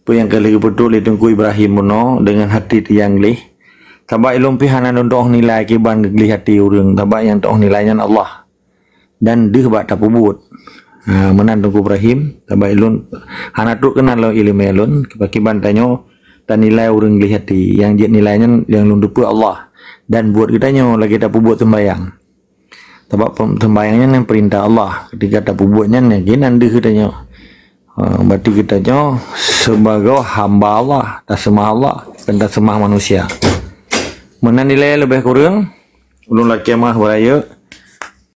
peue nyang ka lheueh geupeutrok lé Teungku Ibrahim bunoe deungon hati nyang gleh. Sabab ilôn pih hana lôn tu'oh nilai kiban geugleh hati ureuëng, sabab nyang tu'oh nilai nyan Allah. Dan deuh bak tapeubuet. Ha, meunan Teungku Ibrahim, sabab ilôn hana trok keunan lom iéleumé lôn, kiban tanyoe tanilai ureuëng gleh hati. Nyang jeuet nilai nyan nyang lôn teupeue Allah. Dan buet geutanyoe lagée tapeubuet seumbahyang. Sabab pem-, seumbahyang nyan, nyan peurintah Allah. Ketika tapeubuet nyan, nyan keunan deuh geutanyoe. Ha, berarti geutanyoe sibagoe hamba Allah, taseumah Allah, bukan taseumah manusia. Meunan ilée leubeh kureueng, ulôn lakée meu'ah beurayeuk.